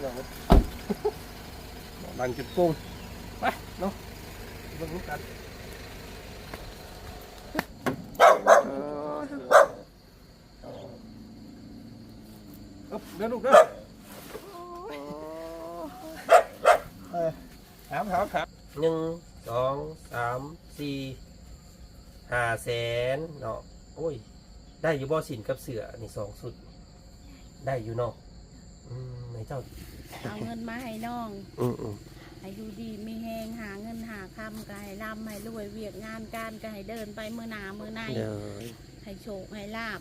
ຫຼັງຈົນໂກ່ງ ໄປເນາະ ເບິ່ງນຳກັນ. ເອີ ເດີລູກເດີ ເອີ ຖາມ ຖາມ ຖາມ ໜຶ່ງ ສອງ ສາມ ສີ່ ຫ້າແສນເນາະ. ໂອ້ຍ ໄດ້ຢູ່ບໍ່ ສິ້ນກັບເສື້ອນີ້ ສອງຊຸດ ໄດ້ຢູ່ເນາະ. ອືມ ໃຫ້ເຈົ້າ ເອົາເງິນມາໃຫ້ນ້ອງ ອືມໆ ໃຫ້ຢູ່ດີມີແຮງ ຫາເງິນຫາຄຳກໍໃຫ້ລ່ຳໃຫ້ລວຍ ວຽກງານການກໍໃຫ້ເດີນໄປມື້ໜ້າມື້ໃນ ໂດຍ ໃຫ້ໂຊກໃຫ້ລາບ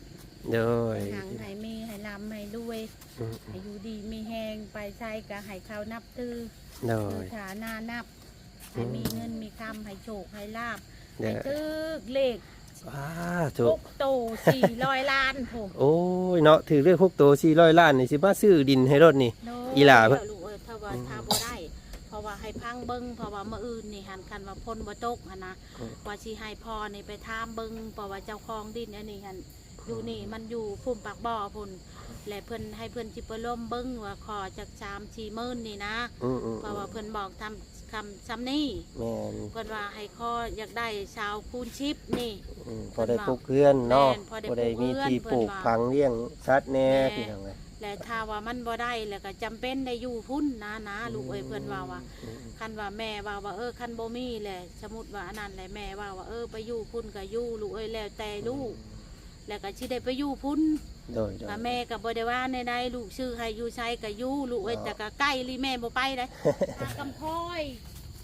ໂດຍ ໃຫ້ຮັ່ງໃຫ້ມີ ໃຫ້ລ່ຳໃຫ້ລວຍ ອືມໆ ໃຫ້ຢູ່ດີມີແຮງ ໄປໃສກໍໃຫ້ເຂົານັບຖື ໂດຍ ຖືຖານານັບ ໃຫ້ມີເງິນມີຄຳ ໃຫ້ໂຊກໃຫ້ລາບ ໂດຍ ໃຫ້ຖືກເລກ ສາທຸ ຫົກໂຕສີ່ຮ້ອຍລ້ານພຸ້ນ. ໂອ້ຍເນາະ ຖືກເລກຫົກໂຕສີ່ຮ້ອຍລ້ານນີ້ ຊິມາຊື້ດິນໃຫ້ໂລດນີ້ ໂດຍ ອີ່ຫຼ້າເພິ່ນ ລູກເອີຍ ຖ້າວ່າ ອືມ ຖ້າບໍ່ໄດ້ ເພາະວ່າໃຫ້ຟັງເບິ່ງ ເພາະວ່າມື້ອື່ນນີ້ຫັ້ນ ຄັນວ່າຝົນບໍ່ຕົກຫັ້ນນະ ອືມ ວ່າຊິໃຫ້ພໍ່ນີ້ໄປຖາມເບິ່ງ ເພາະວ່າເຈົ້າຂອງດິນອັນນີ້ຫັ້ນ ຢູ່ນີ້ມັນຢູ່ພູມປາກບໍ່ພຸ້ນ ແລະເພິ່ນ ໃຫ້ເພິ່ນຊິໄປລົມເບິ່ງວ່າຂໍຈັກສາມສີ່ໝື່ນນີ້ນະ ອືມໆໆ ເພາະວ່າເພິ່ນບອກທຳ ຄຳຊ່ຳນີ້ ແມ່ນ ເພິ່ນວ່າໃຫ້ຂໍຢາກໄດ້ຊາວຄູນສິບນີ້ ອືມ ພໍໄດ້ ເພິ່ນວ່າ ປຸກເຮືອນເນາະ ແມ່ນ ພໍໄດ້ ພໍໄດ້ມີທີ່ປູກຝັງລ້ຽງສັດແດ່ ແມ່ນ ພີ່ນ້ອງເອີຍ ແລະຖ້າວ່າມັນບໍ່ໄດ້ ແລ້ວກໍຈຳເປັນໄດ້ຢູ່ພຸ້ນນະ ນະ ອືມ ລູກເອີຍ ເພິ່ນເວົ້າວ່າ ອືມ ຄັນວ່າແມ່ເວົ້າວ່າ ເອີ ຄັນບໍ່ມີແຫຼະ ສົມມຸດວ່າອັນນັ້ນແຫຼະ ແມ່ເວົ້າວ່າ ເອີ ໄປຢູ່ພຸ້ນກໍຢູ່ ລູກເອີຍ ແລ້ວແຕ່ລູກ ອືມ ແລ້ວກໍຊິໄດ້ໄປຢູ່ພຸ້ນ ໂດຍໆ ແມ່ກໍບໍ່ໄດ້ວ່າແນວໃດ ລູກຊື້ໃຫ້ຢູ່ໃສກໍຢູ່ ລູກເອີຍ ເນາະ ແຕ່ກໍໃກ້ລີ ແມ່ບໍ່ໄປເດ້ ຫາກຳພ້ອຍ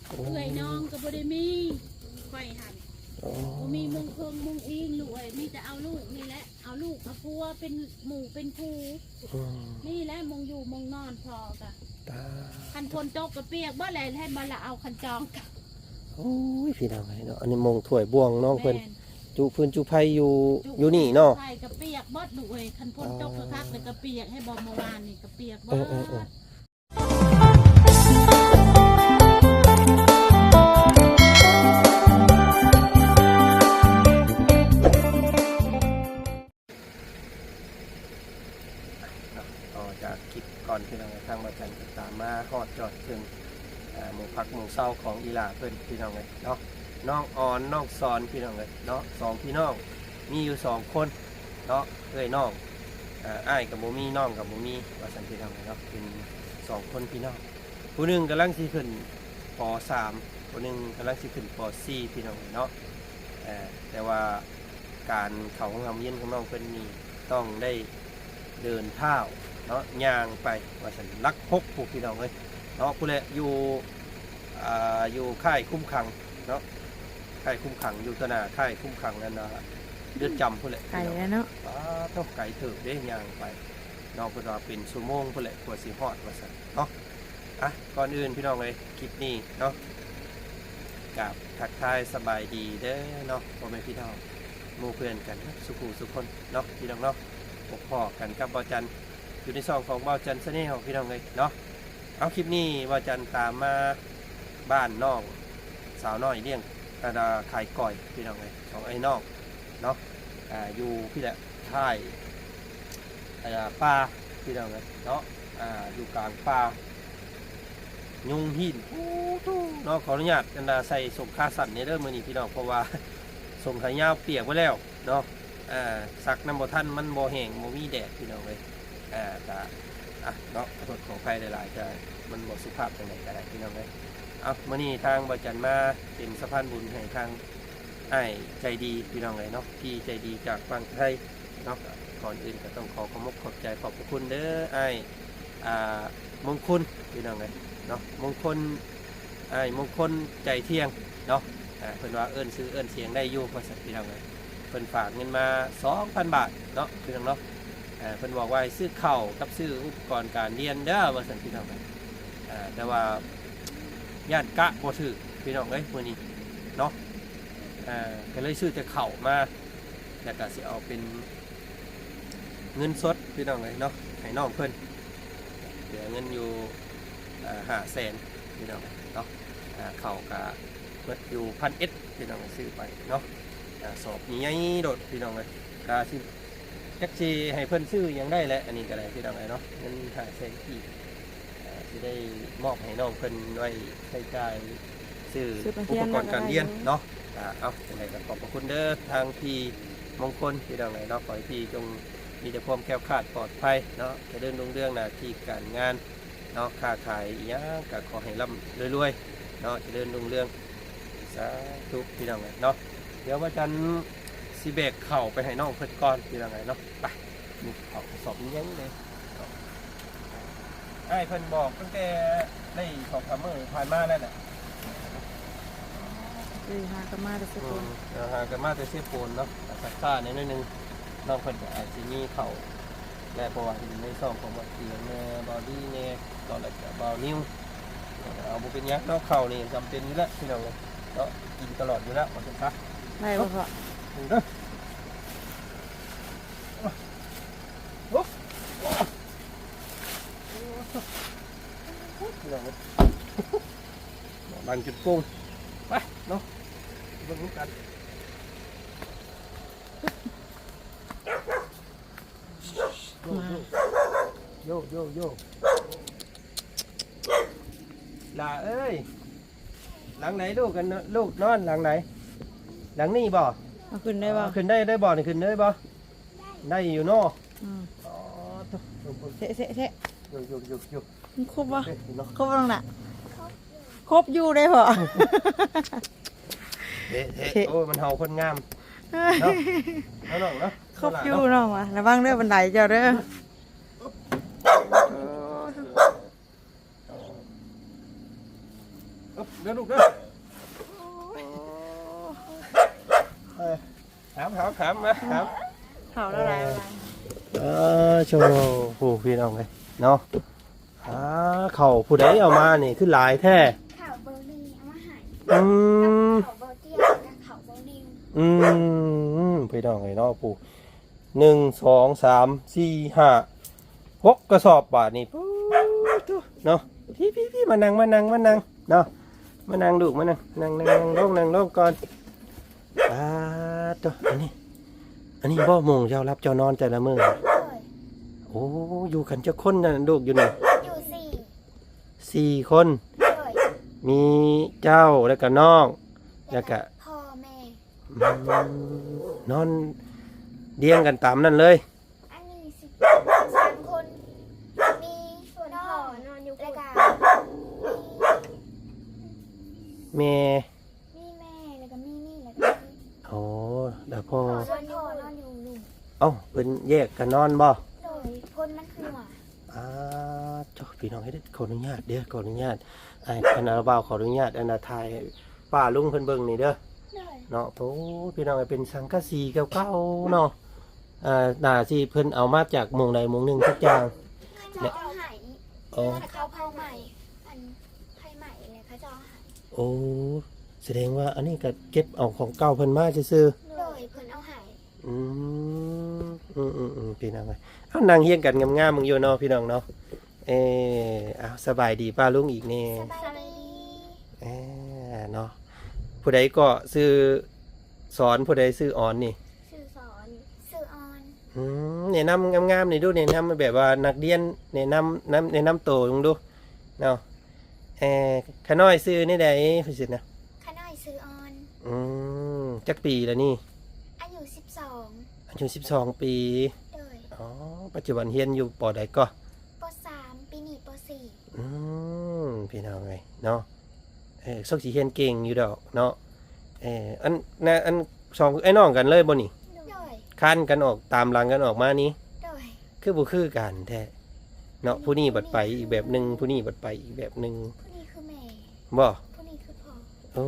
ໂອ້ ເອື້ອຍນ້ອງກໍບໍ່ໄດ້ມີ ຂ້ອຍຫັ້ນ ໂອ້ ບໍ່ມີມຸງເພິງມຸງອີງ ລູກເອີຍ ມີແຕ່ເອົາລູກນີ້ແຫຼະ ເອົາລູກເອົາຜົວເປັນໝູ່ເປັນຄູ່ ອືມ ນີ້ແຫຼະໝ່ອງຢູ່ໝ່ອງນອນ ພໍ່ກໍ ຕາ ຄັນຝົນຕົກກໍປຽກເບິດແຫຼະ ໃຫ້ມາລະເອົາຄັນຈອງ ໂອ້ຍ ພີ່ນ້ອງເອີຍເນາະ ອັນນີ້ໝ່ອງຖ້ວຍບ່ວງນ້ອງເພິ່ນ ແມ່ນ ຈຸຟືນຈຸໄຟຢູ່ ຈຸ ຢູ່ນີ້ເນາະ ໄຟກໍປຽກເບິດລູກເອີຍ ຄັນຝົນຕົກ ອໍ ຄັກໆ ແລ້ວກໍປຽກ ໃຫ້ບໍ່ ເມື່ອວານນີ້ກໍປຽກເບິດ ເອີໆໆ ຕໍ່ຈາກຄລິບກ່ອນ ພີ່ນ້ອງ ທາງບ່າວຈັນກໍຕາມມາຮອດຈອດເຖິງ ເອີ ໝູ່ພັກໝູ່ເຊົາຂອງອີ່ຫຼ້າເພິ່ນ ພີ່ນ້ອງເອີຍເນາະ ນ້ອງອອນ ນ້ອງສອນ ພີ່ນ້ອງເອີຍເນາະ ສອງພີ່ນ້ອງ ມີຢູ່ສອງຄົນເນາະ ເອື້ອຍນ້ອງ ເອີ ອ້າຍກໍບໍ່ມີ ນ້ອງກໍບໍ່ມີ ວ່າຊັ້ນ ພີ່ນ້ອງເອີຍເນາະ ເປັນສອງຄົນພີ່ນ້ອງ ຜູ້ໜຶ່ງກຳລັງຊິຂຶ້ນ ປໍສາມ ຜູ້ໜຶ່ງກຳລັງຊິຂຶ້ນ ປໍສີ່ ພີ່ນ້ອງເອີຍເນາະ ເອີ ແຕ່ວ່າ ການເຂົ້າໂຮງຮ່ຳໂຮງຮຽນຂອງນ້ອງເພິ່ນນີ້ ຕ້ອງໄດ້ເດີນເທົ້າເນາະ ຍ່າງໄປວ່າຊັ້ນ ຫຼັກຫົກພຸ້ນ ພີ່ນ້ອງເອີຍເນາະ ພຸ້ນແຫຼະ ຢູ່ ອ່າ ຢູ່ຄ້າຍຄຸມຂັງເນາະ ຄ້າຍຄຸມຂັງ ຢູ່ຕໍ່ໜ້າຄ້າຍຄຸມຂັງນັ້ນນະ ເຮືອນຈຳພຸ້ນແຫຼະ ໄກແລ້ວເນາະ ປ້າດ ໄກເຕີບເດ້ ຍ່າງໄປເນາະ ເພິ່ນວ່າເປັນຊົ່ວໂມງພຸ້ນແຫຼະ ກວ່າຊິຮອດວ່າຊັ້ນເນາະ. ອ່ະ ກ່ອນອື່ນ ພີ່ນ້ອງເອີຍ ຄລິບນີ້ເນາະ ກາບທັກທາຍສະບາຍດີເດີເນາະ ພໍ່ແມ່ພີ່ນ້ອງ ໝູ່ເພື່ອນກັນເບິດສູ່ຜູ້ສູ່ຄົນເນາະ ພີ່ນ້ອງເນາະ ພົບພໍ້ກັນກັບບ່າວຈັນ ຢູ່ໃນຊ່ອງຂອງບ່າວຈັນ Channel ພີ່ນ້ອງເອີຍເນາະ. ເອົາ ຄລິບນີ້ບ່າວຈັນຕາມມາບ້ານນ້ອງສາວນ້ອຍລ້ຽງ ອັນ ຂາຍກ້ອຍ ພີ່ນ້ອງເອີຍ ຂອງອ້າຍນ້ອງເນາະ ອ່າ ຢູ່ພີ້ແຫຼະ ທ້າຍ ອ່າ ປ່າ ພີ່ນ້ອງເອີຍເນາະ ອ່າ ຢູ່ກາງປ່າ ຍຸງຫີນ ໂອ້ໂທ້ເນາະ ຂໍອະນຸຍາດ ອັນ ໃສ່ສົ້ງຂາສັ້ນແດ່ເດີມື້ນີ້ ພີ່ນ້ອງ ເພາະວ່າສົ້ງຂາຍາວປຽກເບິດແລ້ວເນາະ ອ່າ ຊັກນຳບໍ່ທັນ ມັນບໍ່ແຫ້ງ ບໍ່ມີແດດ ພີ່ນ້ອງເອີຍ ອ່າ ກະ ອ່ະ ເນາະ ຂໍໂທດຂໍອະໄພຫຼາຍໆ ກະມັນບໍ່ສຸພາບຈັ່ງໃດກະໄດ້ ພີ່ນ້ອງເອີຍ. ເອົາ ມື້ນີ້ທາງບ່າວຈັນມາເປັນສະພານບຸນໃຫ້ທາງ ອ້າຍໃຈດີ ພີ່ນ້ອງເອີຍເນາະ ພີ່ໃຈດີຈາກຝັ່ງໄທເນາະ. ກ່ອນອື່ນກໍຕ້ອງຂໍຂອບອົກຂອບໃຈຂອບພະຄຸນເດີ ອ້າຍ ອ່າ ມົງຄຸນ ພີ່ນ້ອງເອີຍເນາະ ມົງຄຸນ ອ້າຍມົງຄຸນໃຈທ່ຽງເນາະ ອ່າ ເພິ່ນວ່າເອີ້ນຊື່ເອີ້ນສຽງໄດ້ຢູ່ວ່າຊັ້ນ ພີ່ນ້ອງເອີຍ. ເພິ່ນຝາກເງິນມາສອງພັນບາດເນາະ ພີ່ນ້ອງເນາະ ເພິ່ນບອກວ່າໃຫ້ຊື້ເຂົ້າກັບຊື້ອຸປະກອນການຮຽນເດີວ່າຊັ້ນ ພີ່ນ້ອງເອີຍ. ແຕ່ວ່າຢ້ານກະບໍ່ຖືກ ພີ່ນ້ອງເອີຍ ມື້ນີ້ເນາະ ກໍເລີຍຊື້ແຕ່ເຂົ້າມາ ແລ້ວກໍຊິເອົາເປັນເງິນສົດ ພີ່ນ້ອງເອີຍເນາະ ໃຫ້ນ້ອງເພິ່ນ ເຫຼືອເງິນຢູ່ ເອີ ຫ້າແສນ ພີ່ນ້ອງເນາະ ເຂົ້າກໍເບິດຢູ່ພັນເອັດ ພີ່ນ້ອງ ຊື້ໄປເນາະ ສອບໃຫຍ່ໂລດ ພີ່ນ້ອງເອີຍ ກໍຊິ ຈັກຊິໃຫ້ເພິ່ນຊື້ຫຍັງໄດ້ແຫຼະ ອັນນີ້ກໍໄດ້ ພີ່ນ້ອງເອີຍເນາະ ເງິນຫ້າແສນກີບ ອ່າ ຊິໄດ້ມອບໃຫ້ນ້ອງເພິ່ນໄວ້ໃຊ້ຈ່າຍຊື້ອຸປະກອນການຮຽນເນາະ. ອ່າ ເອົາ ຈັ່ງໃດກໍຂອບພະຄຸນເດີ ທາງພີ່ມົງຄົນ ພີ່ນ້ອງເອີຍເນາະ. ຂໍໃຫ້ພີ່ຈົ່ງມີແຕ່ຄວາມແຄ້ວຄາດປອດໄພເນາະ, ຈະເລີນຮຸ່ງເຮືອງໜ້າທີ່ການງານເນາະ, ຄ້າຂາຍອີ່ຫຍັງກໍຂໍໃຫ້ລ່ຳລວຍໆເນາະ, ຈະເລີນຮຸ່ງເຮືອງ ສາທຸ ພີ່ນ້ອງເອີຍເນາະ. ດຽວວ່າຈັນຊິແບກເຂົ້າໄປໃຫ້ນ້ອງເພິ່ນກ່ອນ ພີ່ນ້ອງເອີຍເນາະ. ໄປ ນີ້ເຂົ້າກະສອບໃຫຍ່ເລີຍ. ອ້າຍເພິ່ນບອກຕັ້ງແຕ່ໄດ້ສອງສາມມື້ຜ່ານມານັ້ນແຫຼະ. ເອີ ຫາກັນມາແຕ່ເຊໂປນ. ເອີ ຫາກັນມາແຕ່ເຊໂປນເນາະ, ຊັກຊ້າແດ່ໜ້ອຍໜຶ່ງ. ນ້ອງເພິ່ນກໍອາດຊິມີເຂົ້າແຫຼະ ເພາະວ່າເຫັນໃນຊ່ອງຂອງບ່າວຕຽງແດ່ ບ່າວດີແດ່ ຕອນແລກກໍບ່າວນິວ. ເອົາ ບໍ່ເປັນຫຍັງເນາະ, ເຂົ້ານີ້ຈຳເປັນຢູ່ແລ້ວ ພີ່ນ້ອງເອີຍເນາະ, ກິນຕະຫຼອດຢູ່ແລ້ວ ວ່າຊັ້ນຊະ. ໄດ້ບໍ່ພໍ່? ເດີ. ໂອ້ ພີ່ນ້ອງເອີຍ ດັງຈົນໂປ່ງ. ໄປເນາະ ເບິ່ງນຳກັນ. ໂຢ ໂຢ ໂຢ ໂຢ ຫຼ້າເອີຍ ຫຼັງໃດລູກ? ອັນ ລູກນອນຫຼັງໃດ? ຫຼັງນີ້ບໍ່? ເອົາຂຶ້ນໄດ້ບໍ່? ເອົາຂຶ້ນໄດ້ ໄດ້ບໍ່ນີ້? ຂຶ້ນໄດ້ບໍ່? ໄດ້ຢູ່ເນາະ. ອືມ ອໍ ໂທ້ ເຊະ ເຊະ ເຊະ ໂຢ ໂຢ ໂຢ ໂຢ ມັນຄົບບໍ່? ເຊະເນາະ ຄົບບໍ່ນ້ອງລະ? ຄົບຢູ່ເດ້ພໍ່. ເຊະ ເຊະ ເຊະ ໂອ້ ມັນເຫົ່າຄົນງາມເນາະ ເອົານ້ອງເນາະ. ຄົບຢູ່ນ້ອງວ່າ ລະວັງເດີບັນໄດເຈົ້າເດີ. ອຶບ ເດີລູກເດີ. ເອີ ຫາມ ຫາມ ຫາມ ມາ ຫາມ. ເຂົ້າແລ້ວຫຼາຍ ເອີ ໂອ້ ພີ່ນ້ອງເອີຍເນາະ. ອ່າ ເຂົ້າຜູ້ໃດເອົາມານີ້ຄືຫຼາຍແທ້? ເຂົ້າເບົາໜຶ່ງເອົາມາໃຫ້. ອືມ ເຂົ້າເບົາເຕ້ຍ ກັບເຂົ້າເບົາໜຶ່ງ. ອືມ ພີ່ນ້ອງເອີຍເນາະ ຜູ້ ໜຶ່ງ ສອງ ສາມ ສີ່ ຫ້າ ຫົກກະສອບບາດນີ້. ໂອ້ໂທ້ ເນາະ ພີ່ໆໆ ມານັ່ງ ມານັ່ງ ມານັ່ງເນາະ ມານັ່ງລູກ ມານັ່ງ ນັ່ງ ນັ່ງ ນັ່ງລົງ ນັ່ງລົງກ່ອນ. ປາດໂທ້ ອັນນີ້ ອັນນີ້ບໍ່ມຸງເຈົ້າຫຼັບເຈົ້ານອນແຕ່ລະມື້? ໂດຍ. ໂອ້ ຢູ່ກັນຈັກຄົນນະລູກຢູ່ນີ້? ຢູ່ສີ່ ສີ່ຄົນ. ໂດຍ. ມີເຈົ້າ ແລ້ວກະນ້ອງ ແລ້ວກະ ແລ້ວກະພໍ່ແມ່. ອືມ ນອນລຽງກັນຕາມນັ້ນເລີຍ? ອັນນີ້ສິ ສາມຄົນ ມີ ສ່ວນພໍ່ນອນຢູ່ພຸ້ນ ແລ້ວກະ ມີ ແມ່ ມີແມ່ ແລ້ວກະມີນີ້ ແລ້ວກະມີ ໂອ້ ແລ້ວພໍ່ ສ່ວນພໍ່ນອນຢູ່ລຸ່ມ. ເອົ້າ ເພິ່ນແຍກກັນນອນບໍ່? ໂດຍ ຄົນມັນຄືວ່າ ອ່າ ເຈົ້າ ພີ່ນ້ອງເອີຍ ຂໍອະນຸຍາດເດີ ຂໍອະນຸຍາດ ອ້າຍ ອັນນ່າ ບ່າວຂໍອະນຸຍາດ ອັນນ່າ ຖ່າຍປ້າລຸງເພິ່ນເບິ່ງນີ້ເດີ. ໂດຍ. ເນາະ ໂອ້ ພີ່ນ້ອງເອີຍ ເປັນສັງກະສີເກົ່າໆເນາະ. ອ່າ ໜ້າຊິເພິ່ນເອົາມາຈາກໝ່ອງໃດໝ່ອງໜຶ່ງຈັກຢ່າງ. ເຂົາເຈົ້າເອົາໃຫ້. ອໍ ເຂົາເຜົາໄໝ້ ອັນໄຟໄໝ້ແລ້ວເຂົາເຈົ້າເອົາໃຫ້. ໂອ້ ສະແດງວ່າອັນນີ້ກະເກັບເອົາຂອງເກົ່າເພິ່ນມາຊື່ໆ. ໂດຍ ເພິ່ນເອົາໃຫ້. ອືມ ອືມໆໆ ພີ່ນ້ອງເອີຍ ເອົາ ນັ່ງຮຽງກັນງາມໆຢູ່ເນາະ ພີ່ນ້ອງເນາະ. ເອີ ເອົາ ສະບາຍດີປ້າລຸງອີກແນ່. ສະບາຍດີ. ເອີ ເນາະ ຜູ້ໃດເກາະ? ຊື່ສອນ. ຜູ້ໃດຊື່ອອນນີ້? ຊື່ສອນ. ຊື່ອອນ. ອືມ ແນະນຳງາມໆນີ້ດູ ແນະນຳແບບວ່ານັກຮຽນ ແນະນຳ ນຳ ແນະນຳໂຕເບິ່ງດູເນາະ. ເອີ ຂະນ້ອຍຊື່ແນວໃດ? ເພິ່ນຊື່ນະ ຂະນ້ອຍຊື່ອອນ. ອືມ ຈັກປີລະນີ້? ອາຍຸສິບສອງ. ອາຍຸສິບສອງປີ. ໂດຍ. ອໍ ປັດຈຸບັນຮຽນຢູ່ ປໍໃດເກາະ? ປໍສາມ ປີນີ້ປໍສີ່. ອືມ ພີ່ນ້ອງເອີຍເນາະ ເອີ ສົກຊິຮຽນເກັ່ງຢູ່ດອກເນາະ. ເອີ ອັນ ນະ ອັນ ສອງ ເອື້ອຍນ້ອງກັນເລີຍບໍ່ນີ້? ໂດຍ. ຄານກັນອອກ ຕາມຫຼັງກັນອອກມານີ້? ໂດຍ. ຄືບໍ່ຄືກັນແທ້ເນາະ ຜູ້ນີ້ບັດໄປອີກແບບໜຶ່ງ ຜູ້ນີ້ບັດໄປອີກແບບໜຶ່ງ. ຜູ້ນີ້ຄືແມ່. ບໍ່? ຜູ້ນີ້ຄືພໍ່. ໂອ້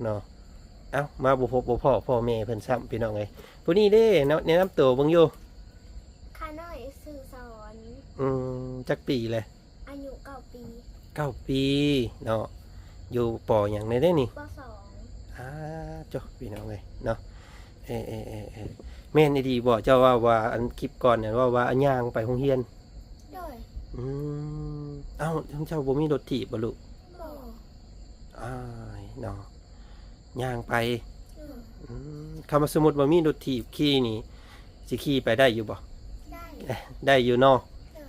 ເນາະ ເອົ້າ ມາບໍ່ພົບບໍ່ພໍ້ພໍ່ແມ່ເພິ່ນຊ້ຳ ພີ່ນ້ອງເອີຍ. ຜູ້ນີ້ເດ້ ແນະນຳໂຕເບິ່ງຢູ່. ຂ້ານ້ອຍຊື່ສອນ. ອືມ ຈັກປີແລະ? ອາຍຸເກົ້າປີ. ເກົ້າປີເນາະ ຢູ່ ປໍ ຫຍັງແດ່ນີ້? ປໍສອງ. ອ່າ ໂທ້ ພີ່ນ້ອງເອີຍເນາະ. ເອີ ເອີ ເອີ ເອີ ແມ່ນອີ່ຫຼີບໍ່ ເຈົ້າເວົ້າວ່າ ອັນຄລິບກ່ອນນັ້ນເວົ້າວ່າ ຍ່າງໄປໂຮງຮຽນ? ໂດຍ. ອືມ ເອົ້າ ເຈົ້າບໍ່ມີລົດຖີບບໍ່ລູກ? ບໍ່. ອ້າຍເນາະ ຍ່າງໄປ. ໂດຍ. ອືມ ຄັນວ່າສົມມຸດວ່າມີລົດຖີບຂີ່ນີ້ ຊິຂີ່ໄປໄດ້ຢູ່ບໍ່? ໄດ້. ໄດ້ຢູ່ເນາະ. ໂດ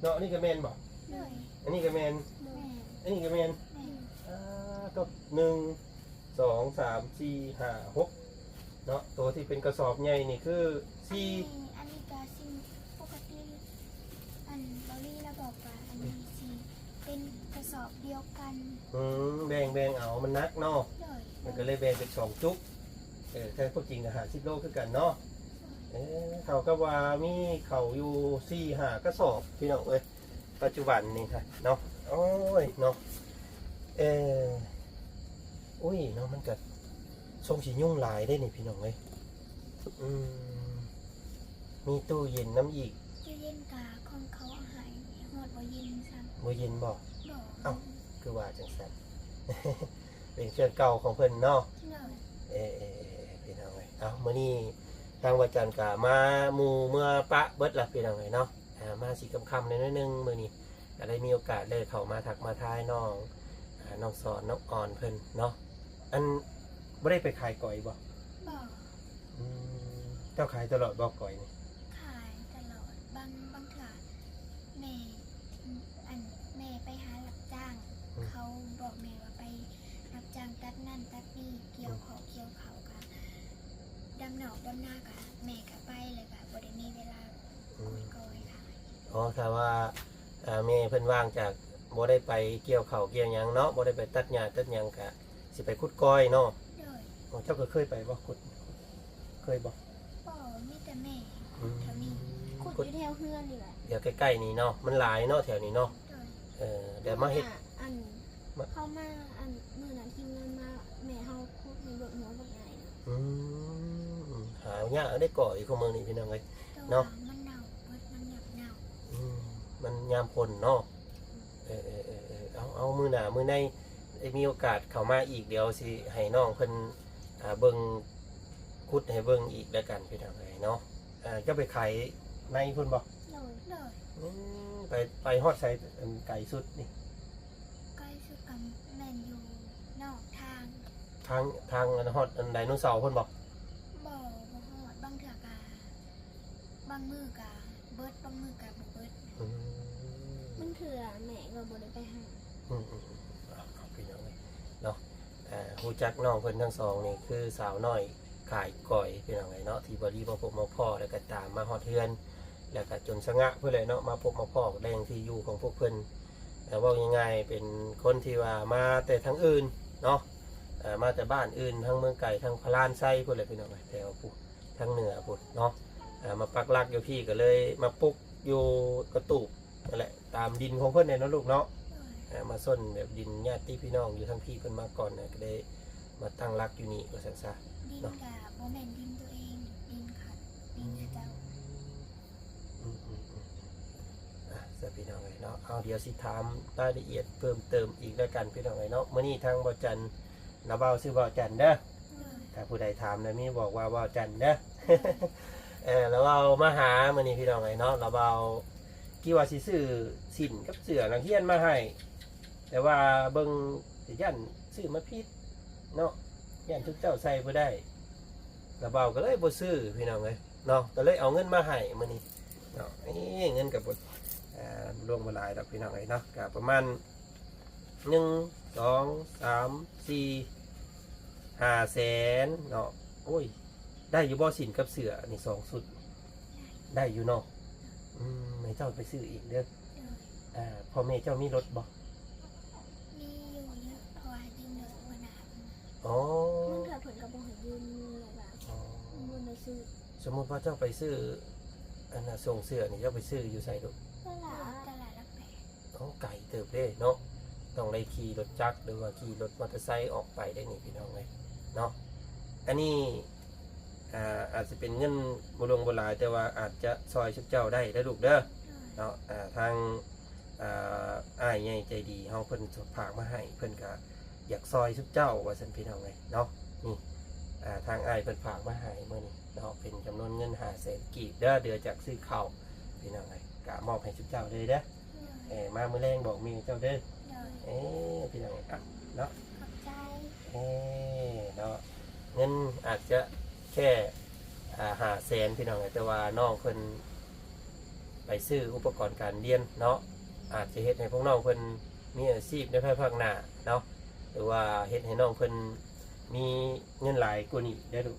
ເນາະ ອັນນີ້ກໍແມ່ນບໍ່? ໂດຍ ອັນນີ້ກໍແມ່ນ ແມ່ນ ອັນນີ້ກໍແມ່ນ ແມ່ນ ອ່າ ກໍ ໜຶ່ງ ສອງ ສາມ ສີ່ ຫ້າ ຫົກ ເນາະ ໂຕທີ່ເປັນກະສອບໃຫຍ່ນີ້ຄືສີ່ ອັນນີ້ ອັນນີ້ກະສິ່ງປົກກະຕິ ອັນ ເບົາລີລາວບອກວ່າ ອັນນີ້ຊິເປັນກະສອບດຽວກັນ ອືມ ແບ່ງ ແບ່ງເອົາ ມັນໜັກເນາະ ໂດຍ ມັນກໍເລີຍແບ່ງເປັນສອງຈຸກ ເອີ ແຕ່ຄວາມຈິງກໍຫ້າສິບໂລຄືກັນເນາະ ໂດຍ ເອີ ເທົ່າກັບວ່າມີເຂົ້າຢູ່ສີ່ຫ້າກະສອບ ພີ່ນ້ອງເອີຍ. ປັດຈຸບັນນີ້ຮະເນາະ ໂອ້ຍເນາະ ເອີ ໂອ້ຍເນາະ ມັນກະຊົງຊິຫຍຸ້ງຫຼາຍເດ້ນີ້ພີ່ນ້ອງເອີຍ ອືມ ມີຕູ້ເຢັນນຳອີກ ຕູ້ເຢັນກະຂອງເຂົາເອົາໃຫ້ ຮອດບໍ່ເຢັນຊ້ຳ ບໍ່ເຢັນບໍ່? ບໍ່ ເອົ້າ ຄືວ່າຈັ່ງຊັ້ນ ເປັນເຄື່ອງເກົ່າຂອງເພິ່ນເນາະ ໂດຍ ເອີ ເອີ ເອີ ພີ່ນ້ອງເອີຍ ເອົ້າ ມື້ນີ້ທາງວາຈັນກະມາ ໝູ່ເມືອປະເບິດລະ ພີ່ນ້ອງເອີຍເນາະ ອ່າ ມາຊິຄ່ຳໆແດ່ໜ້ອຍໜຶ່ງມື້ນີ້ ກໍໄດ້ມີໂອກາດໄດ້ເຂົ້າມາທັກມາທາຍນ້ອງ ອ່າ ນ້ອງສອນ ນ້ອງອອນເພິ່ນເນາະ ອັນ ບໍ່ໄດ້ໄປຂາຍກ້ອຍບໍ່? ບໍ່ ອືມ ເຈົ້າຂາຍຕະຫຼອດບໍ່ກ້ອຍນີ້? ຂາຍຕະຫຼອດ ບາງ ບາງເທື່ອແມ່ ອັນ ແມ່ໄປຫາຮັບຈ້າງ ອືມ ເຂົາບອກແມ່ວ່າໄປຮັບຈ້າງຕັດນັ້ນຕັດນີ້ ກ່ຽວເຂົ້າ ອືມ ກ່ຽວເຂົ້າ ກະດຳນອກດຳນາ ກະແມ່ກະໄປ ແລ້ວກະບໍ່ໄດ້ມີເວລາ ອືມ ຂຸດກ້ອຍຂາຍ ອໍ ຖ້າວ່າ ອ່າ ແມ່ເພິ່ນວ່າງຈາກບໍ່ໄດ້ໄປກ່ຽວເຂົ້າກ່ຽວຫຍັງເນາະ ບໍ່ໄດ້ໄປຕັດຫຍ້າຕັດຫຍັງ ກະຊິໄປຂຸດກ້ອຍເນາະ ໂດຍ ອໍ ເຈົ້າກໍເຄີຍໄປບໍ່ ຂຸດ ເຄີຍບໍ່? ບໍ່ ມີແຕ່ແມ່ ອືມ ແຖວນີ້ ຂຸດຢູ່ແຖວເຮືອນນີ້ແຫຼະ ແຖວໃກ້ໆນີ້ເນາະ ມັນຫຼາຍເນາະແຖວນີ້ເນາະ ໂດຍ ເອີ ແລ້ວມາເຮັດ ອັນ ມາ ເຂົ້າມາ ອັນ ມື້ນັ້ນທີມງານມາ ແມ່ເຮົາຂຸດໃນລົດຫົວບັກໃຫຍ່ນະ ອືມ ຫາຍາກເດ້ກ້ອຍ ຄູ່ມື້ນີ້ພີ່ນ້ອງເອີຍ ໂດຍ ເນາະ ມັນເນົ່າເບິດ ມັນຫຍັບເນົ່າ ອືມ ມັນຍາມຝົນເນາະ ເອີ ເອີ ເອີ ເອີ ເອົາ ເອົາ ມື້ໜ້າມື້ໃນໄດ້ມີໂອກາດເຂົ້າມາອີກ ດຽວຊິໃຫ້ນ້ອງເພິ່ນ ອ່າ ເບິ່ງ ຂຸດໃຫ້ເບິ່ງອີກແລ້ວກັນພີ່ນ້ອງເອີຍເນາະ. ເຈົ້າໄປຂາຍໃນພຸ້ນບໍ່? ໂດຍ ໂດຍ. ອືມ ໄປ ໄປຮອດໃສ ອັນໄກສຸດນີ້? ໄກສຸດກໍແມ່ນຢູ່ນອກທາງ ທາງ ທາງອັນຮອດອັນໄດໂນເສົາພຸ້ນບໍ່? ບໍ່ ບໍ່ຮອດ. ບາງເທື່ອກໍ ບາງມື້ກໍເບິດ ບາງມື້ກໍບໍ່ເບິດ. ອືມ ບາງເທື່ອແມ່ກໍບໍ່ໄດ້ໄປຫາ. ອືມໆໆ ເອົາ ເອົາ ພີ່ນ້ອງເອີຍເນາະ. ເອີ ຮູ້ຈັກນ້ອງເພິ່ນທັງສອງນີ້ຄືສາວນ້ອຍຂາຍກ້ອຍ ພີ່ນ້ອງເອີຍເນາະ ທີ່ບໍ່ດີມາພົບມາພໍ້ ແລ້ວກໍຕາມມາຮອດເຮືອນ ແລ້ວກໍຈົນສະຫງະພຸ້ນແຫຼະເນາະ ມາພົບມາພໍ້ແຫຼ່ງທີ່ຢູ່ຂອງພວກເພິ່ນ. ເວົ້າງ່າຍໆ ເປັນຄົນທີ່ວ່າມາແຕ່ທາງອື່ນເນາະ ເອີ ມາແຕ່ບ້ານອື່ນ ທາງເມືອງໄກ ທາງພະລານໄຊພຸ້ນແຫຼະ ພີ່ນ້ອງເອີຍ ແຖວພຸ້ນ ທາງເໜືອພຸ້ນເນາະ. ເອີ ມາປັກຫຼັກຢູ່ພີ້ ກໍເລີຍມາປຸກຢູ່ກະຕູບນັ້ນແຫຼະ ຕາມດິນຂອງເພິ່ນແຫຼະເນາະລູກເນາະ. ໂດຍ. ເອີ ມາສົນແບບດິນຍາດຕິພີ່ນ້ອງຢູ່ທາງພີ້ເພິ່ນມາກ່ອນນະ ກໍໄດ້ມາຕັ້ງຫຼັກຢູ່ນີ້ວ່າຊັ້ນຊະ. ດິນ ເນາະ ກະບໍ່ແມ່ນດິນຕົວເອງ ດິນເຂົາ ດິນເຂົາເຈົ້າ. ອືມ ອືມໆໆ ອາ ຊະ ພີ່ນ້ອງເອີຍເນາະ. ເອົາ ດຽວຊິຖາມລາຍລະອຽດເພີ່ມເຕີມອີກແລ້ວກັນ ພີ່ນ້ອງເອີຍເນາະ. ມື້ນີ້ທາງບ່າວຈັນ ລາວເວົ້າຊື່ບ່າວຈັນເດີ. ໂດຍ. ຖ້າຜູ້ໃດຖາມນະ ມີບອກວ່າບ່າວຈັນເດີ. ເອີ ລາວເວົ້າມາຫາມື້ນີ້ ພີ່ນ້ອງເອີຍເນາະ ລາວເວົ້າຄິດວ່າຊິຊື້ສິ້ນກັບເສື້ອນັກຮຽນມາໃຫ້ ແຕ່ວ່າເບິ່ງ ຢ້ານຊື້ມາຜິດເນາະ ຢ້ານຊຸມເຈົ້າໃສ່ບໍ່ໄດ້ ລາວເວົ້າກໍເລີຍບໍ່ຊື້ ພີ່ນ້ອງເອີຍເນາະ. ກໍເລີຍເອົາເງິນມາໃຫ້ມື້ນີ້ເນາະ. ເອີ ເງິນກໍບໍ່ ເອີ ຫຼວງບໍ່ຫຼາຍດອກ ພີ່ນ້ອງເອີຍເນາະ ກໍປະມານ ໜຶ່ງ ສອງ ສາມ ສີ່ ຫ້າແສນເນາະ. ໂອ້ຍ ໄດ້ຢູ່ບໍ່ສິ້ນກັບເສື້ອນີ້ ສອງຊຸດ? ໄດ້ຢູ່ເນາະ. ອືມ ໃຫ້ເຈົ້າໄປຊື້ເອງເດີ. ໂດຍ. ອ່າ ພໍ່ແມ່ເຈົ້າມີລົດບໍ່? ມີຢູ່ ເພາະວ່າຢືມລົດຫົວໜ້າເພິ່ນ. ອໍ ບາງເທື່ອເພິ່ນກໍບໍ່ໃຫ້ຢືມ ແບບວ່າ ອໍ ບໍ່ໄດ້ຊື້. ສົມມຸດວ່າເຈົ້າໄປຊື້ ອັນນ່າ ສົ່ງເສື້ອນີ້ ເຈົ້າໄປຊື້ຢູ່ໃສລູກ? ຕະຫຼາດ ຕະຫຼາດຫຼັກແປດ. ໂອ້ ໄກເຕີບເດ້ເນາະ ຕ້ອງໄດ້ຂີ່ລົດຈັກ ຫຼືວ່າຂີ່ລົດມໍເຕີໄຊອອກໄປໄດ້ນີ້ ພີ່ນ້ອງເອີຍເນາະ. ອັນນີ້ ອ່າ ອາດຈະເປັນເງິນບໍ່ຫຼວງບໍ່ຫຼາຍ ແຕ່ວ່າອາດຈະຊ່ອຍຊຸມເຈົ້າໄດ້ເດີລູກເດີ. ໂດຍ. ເນາະ ອ່າ ທາງ ອ່າ ອ້າຍໃຫຍ່ໃຈດີເຮົາເພິ່ນຝາກມາໃຫ້ ເພິ່ນກະຢາກຊ່ອຍຊຸມເຈົ້າວ່າຊັ້ນ ພີ່ນ້ອງເອີຍເນາະ. ນີ້ ອ່າ ທາງອ້າຍເພິ່ນຝາກມາໃຫ້ມື້ນີ້ເນາະ ເປັນຈຳນວນເງິນຫ້າແສນກີບເດີ ເຫຼືອຈາກຊື້ເຂົ້າ ພີ່ນ້ອງເອີຍ ກະມອບໃຫ້ຊຸມເຈົ້າເລີຍເດີ. ໂດຍ. ເອີ ມາມື້ແລງບອກແມ່ເຈົ້າເດີ. ໂດຍ. ເອີ ພີ່ນ້ອງເອີຍ ອ່ະ ເນາະ ຂອບໃຈ. ເອີ ເນາະ ເງິນອາດຈະແຄ່ ອ່າ ຫ້າແສນ ພີ່ນ້ອງເອີຍ ແຕ່ວ່ານ້ອງເພິ່ນໄປຊື້ອຸປະກອນການຮຽນເນາະ ອາດຈະເຮັດໃຫ້ພວກນ້ອງເພິ່ນມີອາຊີບໃນພາຍພາກໜ້າເນາະ ຫຼືວ່າເຮັດໃຫ້ນ້ອງເພິ່ນມີເງິນຫຼາຍກວ່ານີ້ເດີລູກ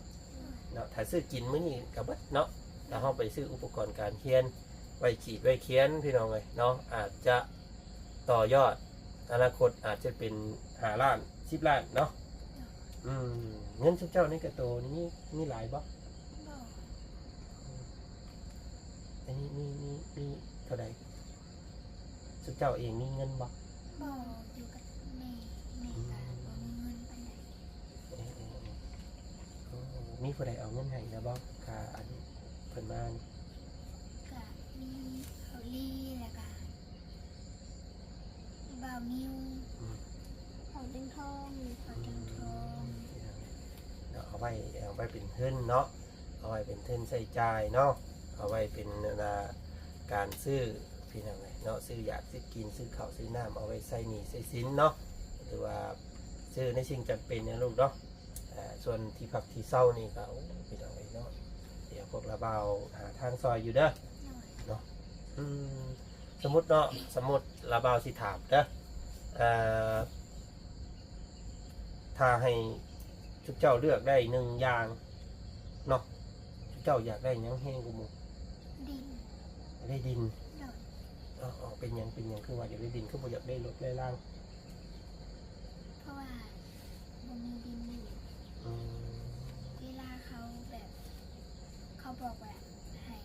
ເນາະ. ຖ້າຊື້ກິນມື້ນີ້ກໍເບິດເນາະ ຖ້າເຮົາໄປຊື້ອຸປະກອນການຮຽນ ໄວ້ຂີດໄວ້ຂຽນ ພີ່ນ້ອງເອີຍເນາະ ອາດຈະຕໍ່ຍອດ ອະນາຄົດອາດຈະເປັນຫ້າລ້ານ ສິບລ້ານເນາະ. ອືມ ເງິນຊຸມເຈົ້າໃນກະໂຕນີ້ມີ ມີຫຼາຍບໍ່? ບໍ່. ອັນນີ້ມີ ມີ ມີເທົ່າໃດ? ຊຸມເຈົ້າເອງມີເງິນບໍ່? ບໍ່ ຢູ່ກັບແມ່ ແມ່ກໍບໍ່ມີເງິນປານໃດ. ເອີ ເອີ ເອີ ໂອ້ ມີຜູ້ໃດເອົາເງິນໃຫ້ແລ້ວບໍ່? ຄ່າອັນເພິ່ນມານີ້ ກະມີເຂົາລີ ແລ້ວກະບ່າວມິວ ອືມ ເຂົາແຕງທອງ ເຂົາແຕງທອງ ເນາະ ເອົາໄວ້ ເອົາໄວ້ເປັນທຶນເນາະ ເອົາໄວ້ເປັນທຶນໃຊ້ຈ່າຍເນາະ ເອົາໄວ້ເປັນ ອັນນ່າ ການຊື້ ພີ່ນ້ອງເອີຍເນາະ ຊື້ຢາກຊື້ກິນ ຊື້ເຂົ້າຊື້ນ້ຳ ເອົາໄວ້ໃຊ້ໜີ້ໃຊ້ສິນເນາະ ຫຼືວ່າຊື້ໃນສິ່ງຈຳເປັນນະລູກເນາະ. ເອີ ສ່ວນທີ່ພັກທີ່ເຊົານີ້ກໍ ໂອ້ ພີ່ນ້ອງເອີຍເນາະ ດຽວພວກລາວບ່າວຫາທາງຊ່ອຍຢູ່ເດີ ໂດຍ ເນາະ. ອືມ ສົມມຸດເນາະ ສົມມຸດລາວບ່າວຊິຖາມເດີ ເອີ ຖ້າໃຫ້ຊຸມເຈົ້າເລືອກໄດ້ໜຶ່ງຢ່າງເນາະ ຊຸມເຈົ້າຢາກໄດ້ຫຍັງແຮງກວ່າໝູ່? ດິນ. ໄດ້ດິນ? ໂດຍ. ອໍ ເປັນຫຍັງ ເປັນຫຍັງຄືວ່າຢາກໄດ້ດິນ ຄືບໍ່ຢາກໄດ້ລົດໄດ້ລາງ? ເພາະວ່າບໍ່ມີດິນຢູ່. ອືມ ເວລາເຂົາແບບ ເຂົາບອກວ່າໃຫ້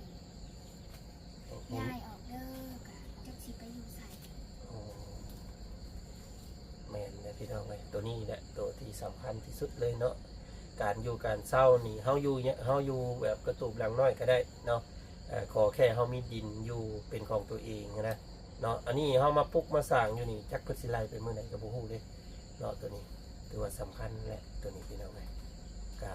ໃຫ້ ໃຫ້ ຍ້າຍອອກເດີ ກະຈັກຊິໄປຢູ່ໃສ. ໂອ້ ແມ່ນແຫຼະພີ່ນ້ອງເອີຍ ໂຕນີ້ແຫຼະໂຕທີ່ສຳຄັນທີ່ສຸດເລີຍເນາະ ການຢູ່ການເຊົານີ້ ເຮົາຢູ່ ເຮົາຢູ່ແບບກະຕູບຫຼັງນ້ອຍກໍໄດ້ເນາະ ເອີ ຂໍແຄ່ເຮົາມີດິນຢູ່ເປັນຂອງຕົວເອງນະເນາະ. ອັນນີ້ເຮົາມາປຸກມາສ້າງຢູ່ນີ້ ຈັກເພິ່ນຊິໄລ່ໄປມື້ໃດກໍບໍ່ຮູ້ເດ້ເນາະ. ໂຕນີ້ຖືວ່າສຳຄັນແຫຼະ ໂຕນີ້ພີ່ນ້ອງເອີຍ ກະ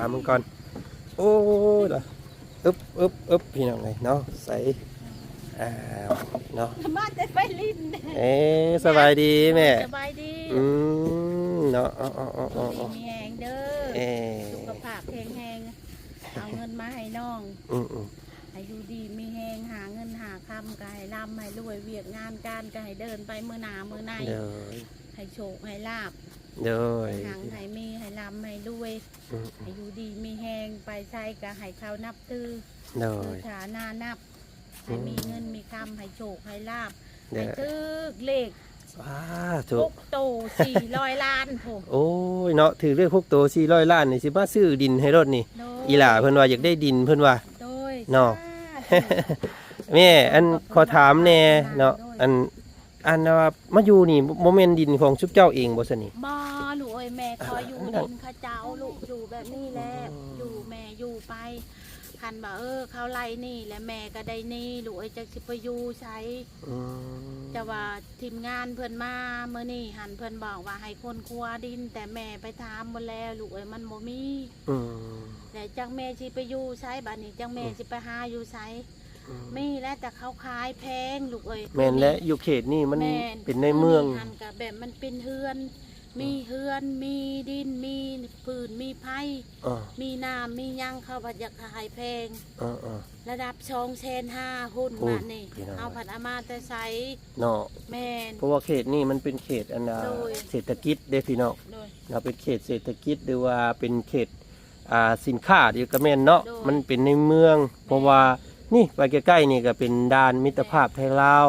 າມເບິ່ງກ່ອນ. ໂອ້ຍລະ ອຶບ ອຶບ ອຶບ ພີ່ນ້ອງເອີຍເນາະ ໃສ ອ້າວ ເນາະ ມາແຕ່ໄປຫຼິ້ນ. ເອີ ສະບາຍດີແມ່. ສະບາຍດີ. ອືມ ເນາະ ເອົາໆໆໆ ຢູ່ດີມີແຮງເດີ. ເອີ ສຸຂະພາບແຂງແຮງ ເອົາເງິນມາໃຫ້ນ້ອງ. ອືມໆ ໃຫ້ຢູ່ດີມີແຮງ ຫາເງິນຫາຄຳກໍໃຫ້ລ່ຳໃຫ້ລວຍ ວຽກງານການກໍໃຫ້ເດີນໄປມື້ໜ້າມື້ໃນ. ໂດຍ ໃຫ້ໂຊກໃຫ້ລາບ. ໂດຍ ໃຫ້ຮັ່ງໃຫ້ມີ ໃຫ້ລ່ຳໃຫ້ລວຍ. ອືມໆ ໃຫ້ຢູ່ດີມີແຮງ ໄປໃສກໍໃຫ້ເຂົານັບຖື. ໂດຍ ຖືຖານານັບ ໃຫ້ມີເງິນມີຄຳ ໃຫ້ໂຊກໃຫ້ລາບ ໂດຍ ໃຫ້ຖືກເລກ ສາທຸ ຫົກໂຕສີ່ຮ້ອຍລ້ານພຸ້ນ. ໂອ້ຍເນາະ ຖືກເລກຫົກໂຕສີ່ຮ້ອຍລ້ານນີ້ ຊິມາຊື້ດິນໃຫ້ໂລດນີ້. ໂດຍ ອີ່ຫຼ້າເພິ່ນວ່າຢາກໄດ້ດິນ ເພິ່ນວ່າ. ໂດຍ ເນາະ ສາທຸ ແມ່ ອັນ ຂໍຖາມແດ່ເນາະ ໂດຍ ອັນ ອັນວ່າມາຢູ່ນີ້ ບໍ່ແມ່ນດິນຂອງຊຸມເຈົ້າເອງບໍ່ຊັ້ນນີ້? ບໍ່ ລູກເອີຍ ແມ່ຂໍຢູ່ດິນເຂົາເຈົ້າ ລູກຢູ່ແບບນີ້ແຫຼະ. ອືມ ຢູ່ແມ່ຢູ່ໄປ ຄັນວ່າ ເອີ ເຂົາໄລ່ໜີ້ແລ້ວ ແມ່ກໍໄດ້ໜີ້ ລູກເອີຍ ຈັກຊິໄປຢູ່ໃສ. ອືມ ແຕ່ວ່າທີມງານເພິ່ນມາມື້ນີ້ຫັ້ນ ເພິ່ນບອກວ່າໃຫ້ຄົ້ນຄວ້າດິນ ແຕ່ແມ່ໄປຖາມໝົດແລ້ວ ລູກເອີຍ ມັນບໍ່ມີ. ອືມ ແລ້ວຈັກແມ່ຊິໄປຢູ່ໃສ ບາດນີ້ຈັກແມ່ ອືມ ຊິໄປຫາຢູ່ໃສ. ອືມ ມີແຫຼະ ແຕ່ເຂົາຂາຍແພງ ລູກເອີຍ. ແມ່ນແຫຼະ ຢູ່ເຂດນີ້ມັນ ແມ່ນ ເປັນໃນເມືອງ ຢູ່ນີ້ຫັ້ນກະແບບມັນເປັນເຮືອນ ອືມ ມີເຮືອນ ມີດິນ ມີຟືນ ມີໄຟ ເອີ ມີນ້ຳ ມີຫຍັງ ເຂົາພັດຢາກຂາຍແພງ. ເອີໆ ລະດັບສອງແສນຫ້າພຸ້ນ. ໂອ້ຍ ບາດນີ້ ພີ່ນ້ອງ ເຮົາພັດເອົາມາແຕ່ໃສເນາະ? ແມ່ນ ເພາະວ່າເຂດນີ້ມັນເປັນເຂດ ອັນ ໂດຍ ເສດຖະກິດເດ້ ພີ່ນ້ອງ. ໂດຍ ເນາະ ເປັນເຂດເສດຖະກິດ ຫຼືວ່າເປັນເຂດ ອ່າ ສິນຄ້າຢູ່ກໍແມ່ນເນາະ. ໂດຍ ມັນເປັນໃນເມືອງ ແມ່ນ ເພາະວ່ານີ້ໄປໃກ້ໆນີ້ກໍເປັນດ່ານມິດຕະພາບ ແມ່ນ ໄທລາວ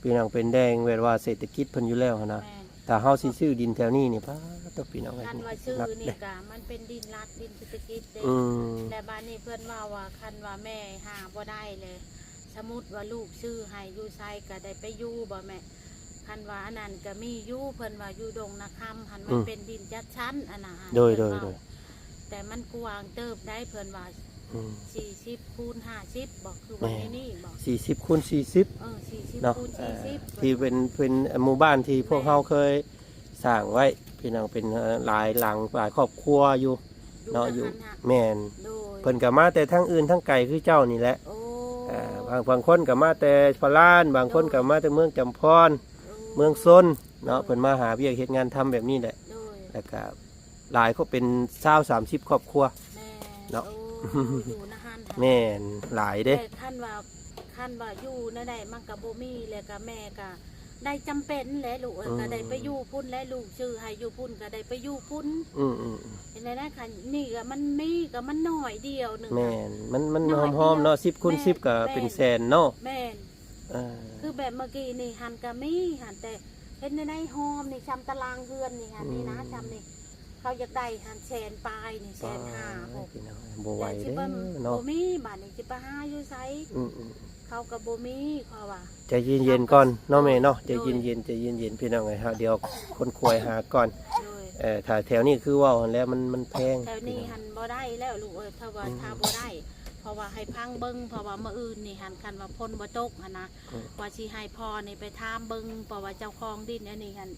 ພີ່ນ້ອງ ເປັນແດນແບບວ່າເສດຖະກິດເພິ່ນຢູ່ແລ້ວຫັ້ນນະ. ແມ່ນ ຖ້າເຮົາຊິຊື້ດິນແຖວນີ້ນີ້ ປາດໂທ້ ພີ່ນ້ອງເອີຍ ຄັນວ່າຊື້ນີ້ກະມັນເປັນດິນລັດ ດິນເສດຖະກິດເດ້. ອືມ ແລະບາດນີ້ເພິ່ນເວົ້າວ່າ ຄັນວ່າແມ່ຫາບໍ່ໄດ້ແລະ ສະມຸດວ່າລູກຊື້ໃຫ້ຢູ່ໃສກໍໄດ້ໄປຢູ່ບໍ່ແມ່? ຄັນວ່າອັນນັ້ນກໍມີຢູ່ ເພິ່ນວ່າຢູ່ດົງນາຄຳຫັ້ນ ມັນ ອືມ ເປັນດິນຈັດສັນອັນນະ. ໂດຍ ໂດຍ ໂດຍ ແຕ່ມັນກວ້າງເຕີບໄດ໋ ເພິ່ນວ່າ. ອືມ ສີ່ສິບຄູນຫ້າສິບບໍ ຄືວ່າ ແມ່ນ ໃນນີ້ບໍ? ສີ່ສິບຄູນສີ່ສິບ ເອີ ສີ່ສິບ ເນາະ ຄູນສີ່ສິບ ເອີ ທີ່ເປັນ ເປັນໝູ່ບ້ານທີ່ພວກ ແມ່ນ ເຮົາເຄີຍສ້າງໄວ້ ພີ່ນ້ອງ ເປັນ ເອີ ຫຼາຍຫຼັງ ຫຼາຍຄອບຄົວຢູ່ ເນາະ ຢູ່ ຢູ່ຫັ້ນນະ ແມ່ນ ໂດຍ ເພິ່ນກໍມາແຕ່ທາງອື່ນທາງໄກຄືເຈົ້ານີ້ແຫຼະ. ໂອ້ ອ່າ ບາງ ບາງຄົນກໍມາແຕ່ພະລານ ບາງຄົນ ໂດຍ ກໍມາແຕ່ເມືອງຈຳພອນ ໂອ້ ເມືອງຊົນເນາະ ໂດຍ ເພິ່ນມາຫາວຽກເຮັດງານທຳແບບນີ້ແຫຼະ. ໂດຍ ແລ້ວກໍຫຼາຍ ກໍເປັນຊາວສາມສິບຄອບຄົວ ແມ່ນ ເນາະ. ໂອ້ ຢູ່ນະຫັ້ນ ແມ່ນ ຫຼາຍເດ້. ແຕ່ຄັນວ່າ ຄັນວ່າຢູ່ແນວໃດມັນກໍບໍ່ມີ ແລ້ວກໍແມ່ກໍ ໄດ້ຈຳເປັນແຫຼະລູກເອີຍ. ອືມ ກໍໄດ້ໄປຢູ່ພຸ້ນແຫຼະ ລູກຊື້ໃຫ້ຢູ່ພຸ້ນກໍໄດ້ໄປຢູ່ພຸ້ນ. ອືມໆໆ ເຮັດແນວໃດຄັນນີ້ກໍມັນມີກໍມັນໜ້ອຍດຽວໜຶ່ງ. ແມ່ນ ມັນ ມັນຫອມໆເນາະ ສິບຄູນສິບກໍເປັນແສນເນາະ. ແມ່ນ ເອີ ຄືແບບເມື່ອກີ້ນີ້ຫັ້ນກໍມີຫັ້ນ ແຕ່ ເຮັດແນວໃດ ຮອມນີ້ ຊ່ຳຕາລາງເຮືອນນີ້ຫັ້ນ ນີ້ນະ ອືມ ຊ່ຳນີ້ ເຂົາຢາກໄດ້ຫັ້ນແສນປາຍນີ້ ແສນຫ້າພຸ້ນ ພີ່ນ້ອງ ບໍ່ໄຫວເດ້ເນາະ ແລ້ວຊິໄປ ບໍ່ມີ ບາດນີ້ຊິໄປຫາຢູ່ໃສ? ອືມໆ ເຂົາກໍບໍ່ມີ ເພາະວ່າ ໃຈເຢັນໆກ່ອນເນາະແມ່ເນາະ ໂດຍ ໃຈເຢັນໆ ໃຈເຢັນໆ ພີ່ນ້ອງເອີຍ ເຮົາດຽວຄົ້ນຄວ້າຫາກ່ອນ ໂດຍ ເອີ ຖ້າແຖວນີ້ຄືເວົ້າຫັ້ນແຫຼະ ມັນ ມັນແພງ ແຖວນີ້ຫັ້ນບໍ່ໄດ້ແລ້ວລູກເອີຍ ຖ້າວ່າ ອືມ ຖ້າບໍ່ໄດ້ ເພາະວ່າໃຫ້ຟັງເບິ່ງ ເພາະວ່າມື້ອື່ນນີ້ຫັ້ນ ຄັນວ່າຝົນບໍ່ຕົກຫັ້ນນະ ອືມ ວ່າຊິໃຫ້ພໍ່ນີ້ໄປຖາມເບິ່ງ ເພາະວ່າເຈົ້າຂອງດິນອັນນີ້ຫັ້ນ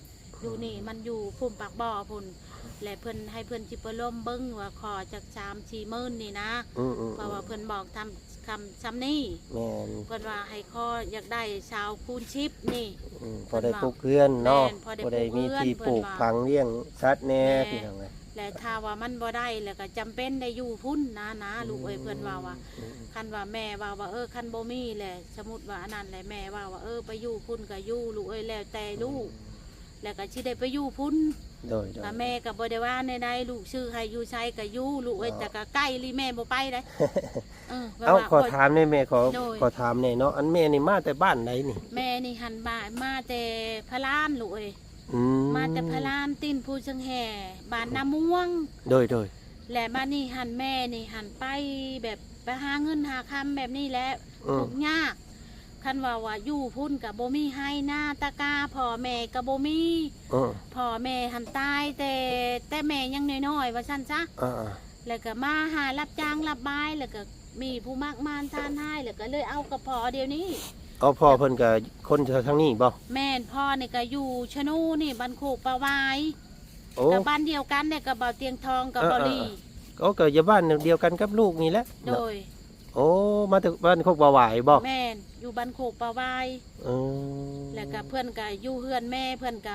ຢູ່ນີ້ມັນຢູ່ພູມປາກບໍ່ພຸ້ນ ແລະເພິ່ນ ໃຫ້ເພິ່ນຊິໄປລົມເບິ່ງວ່າຂໍຈັກສາມສີ່ໝື່ນນີ້ນະ ອືມໆໆ ເພາະວ່າເພິ່ນບອກທຳ ຄຳຊ່ຳນີ້ ແມ່ນ ເພິ່ນວ່າໃຫ້ຂໍຢາກໄດ້ຊາວຄູນສິບນີ້ ອືມ ພໍໄດ້ ເພິ່ນວ່າ ປຸກເຮືອນເນາະ ແມ່ນ ພໍໄດ້ ພໍໄດ້ມີທີ່ປູກຝັງລ້ຽງສັດແດ່ ແມ່ນ ພີ່ນ້ອງເອີຍ ແລະຖ້າວ່າມັນບໍ່ໄດ້ ແລ້ວກໍຈຳເປັນໄດ້ຢູ່ພຸ້ນນະ ນະ ອືມ ລູກເອີຍ ເພິ່ນເວົ້າວ່າ ອືມໆ ຄັນວ່າແມ່ເວົ້າວ່າ ເອີ ຄັນບໍ່ມີແຫຼະ ສົມມຸດວ່າອັນນັ້ນແຫຼະ ແມ່ເວົ້າວ່າ ເອີ ໄປຢູ່ພຸ້ນກໍຢູ່ລູກເອີຍ ແລ້ວແຕ່ລູກ ອືມ ແລ້ວກໍຊິໄດ້ໄປຢູ່ພຸ້ນ ໂດຍໆ ກໍແມ່ກໍບໍ່ໄດ້ວ່າແນວໃດ ລູກຊື້ໃຫ້ຢູ່ໃສກໍຢູ່ ລູກເອີຍ ເນາະ ແຕ່ກໍໃກ້ລີ້ ແມ່ບໍ່ໄປເດ້ ເອີ ແບບ ເອົ້າ ວ່າ ຂໍຖາມແດ່ແມ່ ຂໍ ໂດຍ ຂໍຖາມແດ່ເນາະ ອັນແມ່ນີ້ມາແຕ່ບ້ານໃດນີ້? ແມ່ນີ້ຫັ້ນ ມາ ມາແຕ່ພະລານລູກເອີຍ ອືມ ມາແຕ່ພະລານ ຕີນພູຊຶງແຮ່ ບ້ານນາມ່ວງ ໂດຍໆ ແລະບາດນີ້ຫັ້ນ ແມ່ນີ້ຫັ້ນ ໄປແບບ ໄປຫາເງິນຫາຄຳແບບນີ້ແຫຼະ ອືມ ທຸກຍາກ ຄັນວ່າ ວ່າຢູ່ພຸ້ນກໍບໍ່ມີໄຮ່ນາຕາກາ ພໍ່ແມ່ກໍບໍ່ມີ ເອີ ພໍ່ແມ່ຫັ້ນຕາຍແຕ່ ແຕ່ແມ່ຍັງນ້ອຍໆ ວ່າຊັ້ນຊະ ເອີໆ ແລ້ວກໍມາຫາຮັບຈ້າງຮັບບາຍ ແລ້ວກໍມີຜູ້ມັກມານຊານຮ້າຍ ແລ້ວກໍເລີຍເອົາກັບພໍ່ດຽວນີ້ ເອົາ ພໍ່ເພິ່ນກໍຄົນທາງນີ້ບໍ່? ແມ່ນ ພໍ່ນີ້ກໍຢູ່ຊະໂນນີ້ ບ້ານໂຄກປາຫວາຍ ໂອ້ ກໍບ້ານດຽວກັນເດ້ກັບບ່າວຕຽງທອງກັບ ເອີໆ ບ່າວລີ ໂອ້ ກໍຢູ່ບ້ານດຽວກັນກັບລູກນີ້ແຫຼະ ໂດຍ ເນາະ ໂອ້ ມາແຕ່ບ້ານໂຄກປາຫວາຍບໍ່? ແມ່ນ ຢູ່ບ້ານໂຄກປາຫວາຍ ເອີ ແລ້ວກໍເພິ່ນກໍຢູ່ເຮືອນແມ່ ເພິ່ນກ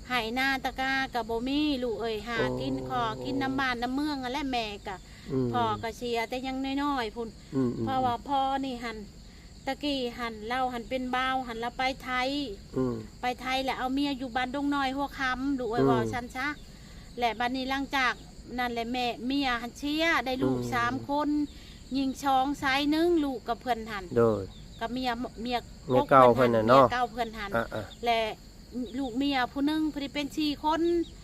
ໍໄຮ່ນາຕາກາກໍບໍ່ມີ ລູກເອີຍ ຫາກິນ ໂອ້ ຂໍກິນນຳບ້ານນຳເມືອງຫັ້ນແຫຼະ ແມ່ກໍ ອືມ ພໍ່ກໍເສຍແຕ່ຍັງນ້ອຍໆ ພຸ້ນ ອືມໆໆ ເພາະວ່າພໍ່ນີ້ຫັ້ນ ຕະກີ້ຫັ້ນ ລາວຫັ້ນເປັນບ່າວຫັ້ນ ລາວໄປໄທ ອືມ ໄປໄທແລ້ວເອົາເມຍຢູ່ບ້ານດົງນ້ອຍຫົວຄຳ ລູກເອີຍ ອືມ ເວົ້າຊັ້ນຊະ ແລະບາດນີ້ຫຼັງຈາກນັ້ນແຫຼະ ແມ່ ເມຍຫັ້ນເສຍ ໄດ້ລູກ ອືມ ສາມຄົນ ຍິງສອງ ຊາຍໜຶ່ງ ລູກກັບເພິ່ນຫັ້ນ ໂດຍ ກັບເມຍ ເມຍ ເມຍເກົ່າເພິ່ນຫັ້ນເນາະ ເມຍເກົ່າເພິ່ນຫັ້ນ ອ່າໆ ແລະ ລູກເມຍຜູ້ໜຶ່ງ ເພິ່ນໄດ້ເປັນສີ່ຄົນ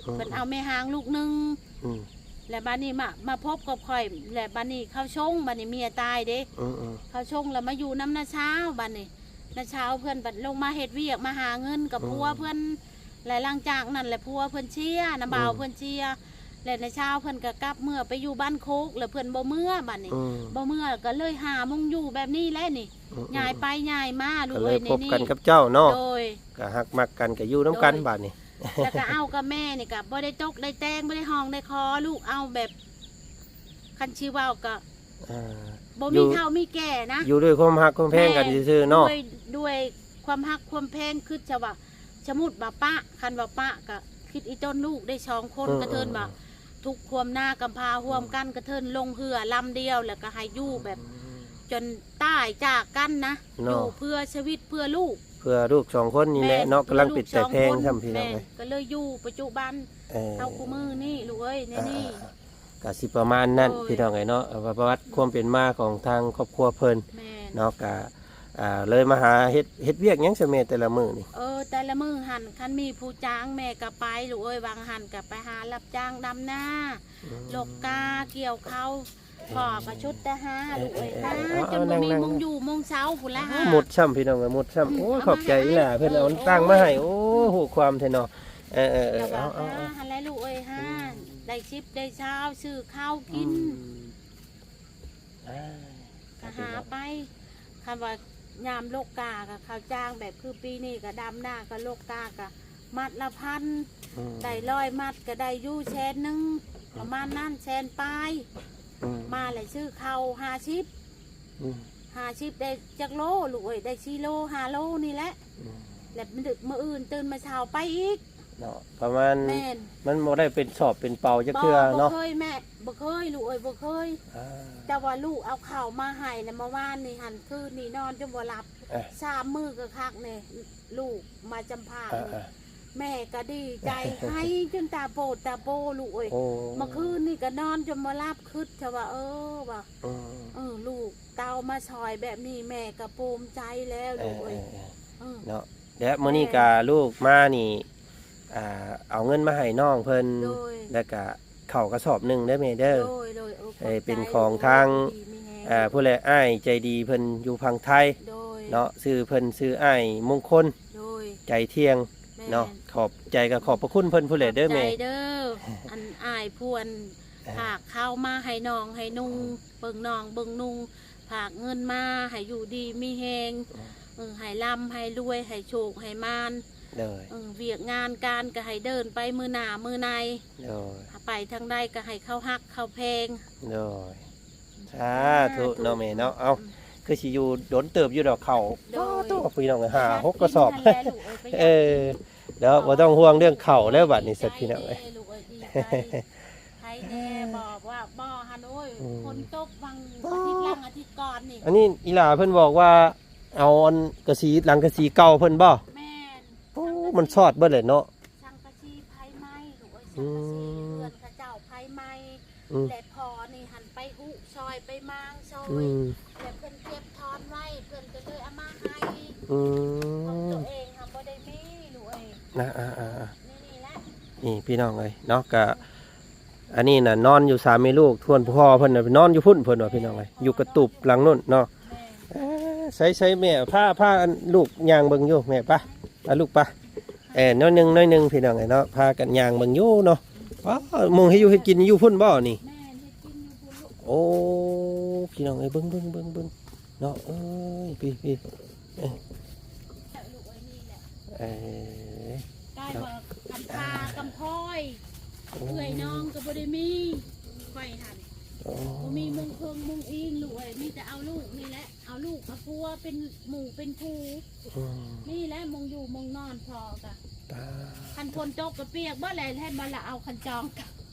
ອືມ ເພິ່ນເອົາແມ່ຮ້າງລູກໜຶ່ງ ອືມ ແລ້ວບາດນີ້ມາ ມາພົບກັບຂ້ອຍ ແລ້ວບາດນີ້ເຂົາຊົງ ບາດນີ້ເມຍຕາຍເດ້ ອືມໆ ເຂົາຊົງແລ້ວມາຢູ່ນຳນ້າສາວ ບາດນີ້ນ້າສາວເພິ່ນບັດລົງມາເຮັດວຽກ ມາຫາເງິນກັບ ອືມ ຜົວເພິ່ນ ແລະຫຼັງຈາກນັ້ນແຫຼະຜົວເພິ່ນເສຍ ນ້າບ່າວ ອືມ ເພິ່ນເສຍ ແລະນ້າສາວເພິ່ນກໍກັບເມືອໄປຢູ່ບ້ານໂຄກ ແລ້ວເພິ່ນບໍ່ເມືອ ບາດນີ້ ອືມ ບໍ່ເມືອ ກໍເລີຍຫາໝ່ອງຢູ່ແບບນີ້ແຫຼະນີ້ ອືມໆ ຍ້າຍໄປຍ້າຍມາ ລູກເອີຍ ກໍເລີຍພົບກັນກັບເຈົ້າເນາະ ໂດຍ ກໍຮັກມັກກັນ ກໍຢູ່ນຳກັນ ໂດຍ ບາດນີ້ ແລ້ວກໍເອົາກັບແມ່ນີ້ກໍບໍ່ໄດ້ຕົກໄດ້ແຕ່ງ ບໍ່ໄດ້ຮ້ອງໄດ້ຂໍ ລູກເອົາແບບ ຄັນຊິເວົ້າກໍ ອ່າ ບໍ່ມີເຖົ້າມີແກ່ນະ ຢູ່ດ້ວຍຄວາມຮັກຄວາມແພງກັນ ແມ່ນ ຊື່ໆເນາະ ດ້ວຍ ດ້ວຍຄວາມຮັກຄວາມແພງ ຄືຈະວ່າ ສົມມຸດວ່າປະ ຄັນວ່າປະກໍຄິດອີ່ຕົນລູກໄດ້ສອງຄົນ ເອີໆ ກະເທີນວ່າ ເອີໆ ທຸກຄວາມໜ້າກຳພ້າຮ່ວມກັນ ອືມ ກະເທີນລົງເຮືອລຳດຽວ ແລ້ວກໍໃຫ້ຢູ່ແບບ ອືມ ຈົນຕາຍຈາກກັນນະ ເນາະ ຢູ່ເພື່ອຊີວິດເພື່ອລູກ ເພື່ອລູກສອງຄົນນີ້ແຫຼະເນາະ ແມ່ນ ກຳລັງເປັນແຕ່ແພງ ເພື່ອລູກສອງຄົນ ຊ້ຳ ພີ່ນ້ອງເອີຍ ແມ່ນ ກໍເລີຍຢູ່ປັດຈຸບັນ ເອີ ເທົ່າຄູ່ມື້ນີ້ ລູກເອີຍ ໃນນີ້ ອ່າໆ ກະຊິປະມານນັ້ນ ໂດຍ ພີ່ນ້ອງເອີຍເນາະ ປະ ປະຫວັດຄວາມເປັນມາຂອງທາງຄອບຄົວເພິ່ນ ແມ່ນ ເນາະ ກະ ອ່າ ເລີຍມາຫາເຮັດ ເຮັດວຽກຫຍັງຊະແມ່ແຕ່ລະມື້ນີ້? ເອີ ແຕ່ລະມື້ຫັ້ນ ຄັນມີຜູ້ຈ້າງແມ່ກໍໄປ ລູກເອີຍ ວ່າງຫັ້ນກໍໄປຫາຮັບຈ້າງດຳນາ ອືມ ລົກກ້າ ກ່ຽວເຂົ້າ ພໍ່ກໍຊຸດແຕ່ຫາ ເອີ ລູກເອີຍ ເອີ ຫາ ເອີ ຈົນບໍ່ມີ ເອີ ໝ່ອງຢູ່ໝ່ອງເຊົາພຸ້ນລະ ອ່າ ໝົດຊ້ຳ ພີ່ນ້ອງເອີຍ ໝົດຊ້ຳ ອືມ ໂອ້ຍ ເອົາມາ ຂອບໃຈອີ່ຫຼ້າ ເພິ່ນເອົາ ເອີ ຕັ້ງມາໃຫ້ ໂອ້ ຮູ້ຄວາມແທ້ເນາະ ເອີໆໆ ກໍວ່າ ເອົາໆໆ ຫາຫັ້ນແຫຼະລູກເອີຍ ຫາ ອືມ ໄດ້ສິບໄດ້ຊາວ ຊື້ເຂົ້າກິນ ອືມ ອ່າ ກໍຫາໄປ ຄັນວ່າຍາມລົກກ້າກໍເຂົ້າຈ້າງ ແບບຄືປີນີ້ກໍດຳນາກໍລົກກ້າກໍມັດລະພັນ ອືມ ໄດ້ຮ້ອຍມັດກໍໄດ້ຢູ່ແສນໜຶ່ງ ອືມ ປະມານນັ້ນ ແສນປາຍ ອືມ ມາແລ້ວຊື້ເຂົ້າຫ້າສິບ ອືມ ຫ້າສິບໄດ້ຈັກໂລລູກເອີຍ ໄດ້ສີ່ໂລ ຫ້າໂລນີ້ແຫຼະ ອືມ ແລ້ວມື້ອື່ນຕື່ນມາເຊົ້າໄປອີກ ເນາະ ປະມານ ແມ່ນ ມັນບໍ່ໄດ້ເປັນສອບເປັນເປົາຈັກເທື່ອເນາະ ບໍ່ເຄີຍແມ່ ບໍ່ເຄີຍລູກເອີຍ ບໍ່ເຄີຍ ອ່າ ແຕ່ວ່າລູກເອົາເຂົ້າມາໃຫ້ນະ ເມື່ອວານນີ້ຫັ້ນ ຄືນນີ້ນອນຈົນບໍ່ຫຼັບ ອ່າ ສາມມື້ກໍຄັກແນ່ ລູກມາຈຳພາ ອ່າໆ ແມ່ກໍດີໃຈ ໄຫ້ຈົນຕາໂປດຕາໂປລູກເອີຍ ໂອ້ ເມື່ອຄືນນີ້ກໍນອນຈົນບໍ່ຫຼັບ ຄິດແຕ່ວ່າ ເອີ ວ່າ ອືມ ເອີ ລູກເຕົ້າມາຊ່ອຍແບບນີ້ ແມ່ກໍພູມໃຈແລ້ວລູກເອີຍ ເອີໆໆ ເອີ ເນາະ ແລະມື້ນີ້ກະລູກມານີ້ ອ່າ ເອົາເງິນມາໃຫ້ນ້ອງເພິ່ນ ໂດຍ ແລ້ວກະເຂົ້າກະສອບໜຶ່ງເດີແມ່ເດີ ໂດຍ ໂດຍ ໂອ້ ຂອບໃຈ ເອີ ເປັນຂອງທາງ ໂດຍ ດີມີແຮງ ອ່າ ຜູ້ແລອ້າຍໃຈດີເພິ່ນຢູ່ຝັ່ງໄທ ໂດຍ ເນາະ ຊື່ເພິ່ນຊື່ອ້າຍມົງຄົນ ໂດຍ ໃຈທ່ຽງ ແມ່ນ ເນາະ ຂອບໃຈກະຂອບພະຄຸນເພິ່ນຜູ້ແລເດີແມ່ ຂອບໃຈເດີ ອັນອ້າຍພວນ ອ່າ ຝາກເຂົ້າມາໃຫ້ນ້ອງໃຫ້ນຸ່ງ ເບິ່ງນ້ອງເບິ່ງນຸ່ງ ຝາກເງິນມາໃຫ້ຢູ່ດີມີແຮງ ເອີ ໃຫ້ລ່ຳໃຫ້ລວຍ ໃຫ້ໂຊກໃຫ້ໝານ ໂດຍ ເອີ ວຽກງານການກະໃຫ້ເດີນໄປມື້ໜ້າມື້ໃນ ໂດຍ ໄປທາງໃດກະໃຫ້ເຂົາຮັກເຂົາແພງ ໂດຍ ສາທຸເນາະແມ່ເນາະ ເອົ້າ ອືມ ຄືຊິຢູ່ດົນເຕີບຢູ່ດອກເຂົ້າ ໂດຍ ໂອ້ໂຕ ພີ່ນ້ອງເອີຍ ຫ້າຫົກກະສອບ ເອີ ແລ້ວບໍ່ຕ້ອງຫ່ວງເລື່ອງເຂົ້າແລ້ວບັດນີ້ ສັດພີ່ນ້ອງເອີຍ ດີໃຈເດ້ ລູກເອີຍ ດີໃຈ ໃຜແດ່ບອກວ່າບໍ່ຫັ້ນ ໂອ້ຍ ອືມ ຝົນຕົກຫວ່າງອາທິດຫຼັງອາທິດກ່ອນນີ້ ອັນນີ້ອີຫຼ້າເພິ່ນບອກວ່າ ເອົາອັນກະສີ ຫຼັງກະສີເກົ່າເພິ່ນບໍ່? ແມ່ນ ໂອ້ ສັງກະສີ ມັນຊອດເບິດແຫຼະເນາະ ສັງກະສີໄຟໄໝ້ ລູກເອີຍ ອືມ ສັງກະສີເຮືອນເຂົາເຈົ້າໄຟໄໝ້ ອືມ ແລະພໍ່ນີ້ຫັ້ນໄປຮຸຊອຍໄປມ້າງຊອຍ ອືມ ແລະເພິ່ນເກັບທອນໄວ້ ເພິ່ນກະເລີຍເອົາມາໃຫ້ ອືມ ຂອງຕົວເອງຫັ້ນບໍ່ໄດ້ມີ ລູກເອີຍ ນະ ອ່າໆໆ ນີ້ ນີ້ແຫຼະ ນີ້ພີ່ນ້ອງເອີຍເນາະ ກະ ອັນນີ້ນະນອນຢູ່ສາມແມ່ລູກ ສ່ວນພໍ່ເພິ່ນນະໄປນອນຢູ່ພຸ້ນ ເພິ່ນວ່າພີ່ນ້ອງເອີຍ ຢູ່ກະຕູບຫຼັງນັ້ນເນາະ ແມ່ນ ເອີ ໃສໆ ແມ່ ພາ ພາອັນລູກຍ່າງເບິ່ງຢູ່ແມ່ ໄປ ພາລູກໄປ ເອີ ໜ້ອຍໜຶ່ງ ໜ້ອຍໜຶ່ງ ພີ່ນ້ອງເອີຍເນາະ ພາກັນຍ່າງເບິ່ງຢູ່ເນາະ ປ້າ ໝ່ອງເຮັດຢູ່ເຮັດກິນຢູ່ພຸ້ນບໍ່ນີ້? ແມ່ນ ເຮັດກິນຢູ່ພຸ້ນລູກ ໂອ້ ພີ່ນ້ອງເອີຍ ເບິ່ງໆໆໆ ເນາະ ເອີຍ ພີ່ໆ ເອີ ລູກເອີຍ ນີ້ແຫຼະ ເອີ ກາຍວ່າກຳພາກຳພ້ອຍ ໂອ້ ເອື້ອຍນ້ອງກະບໍ່ໄດ້ມີ ຂ້ອຍຫັ້ນ ໂອ້ ບໍ່ມີມຸງເພິງມຸງອີງ ລູກເອີຍ ມີແຕ່ເອົາລູກນີ້ແຫຼະ ເອົາລູກເອົາຜົວເປັນໝູ່ເປັນຄູ່ ອືມ ນີ້ແຫຼະ ມຸງຢູ່ມຸງນອນພໍ່ກະ ຕາ ຄັນຝົນຕົກກະປຽກເບິດແຫຼະ ແທນວ່າລະເອົາຄັນຈອງ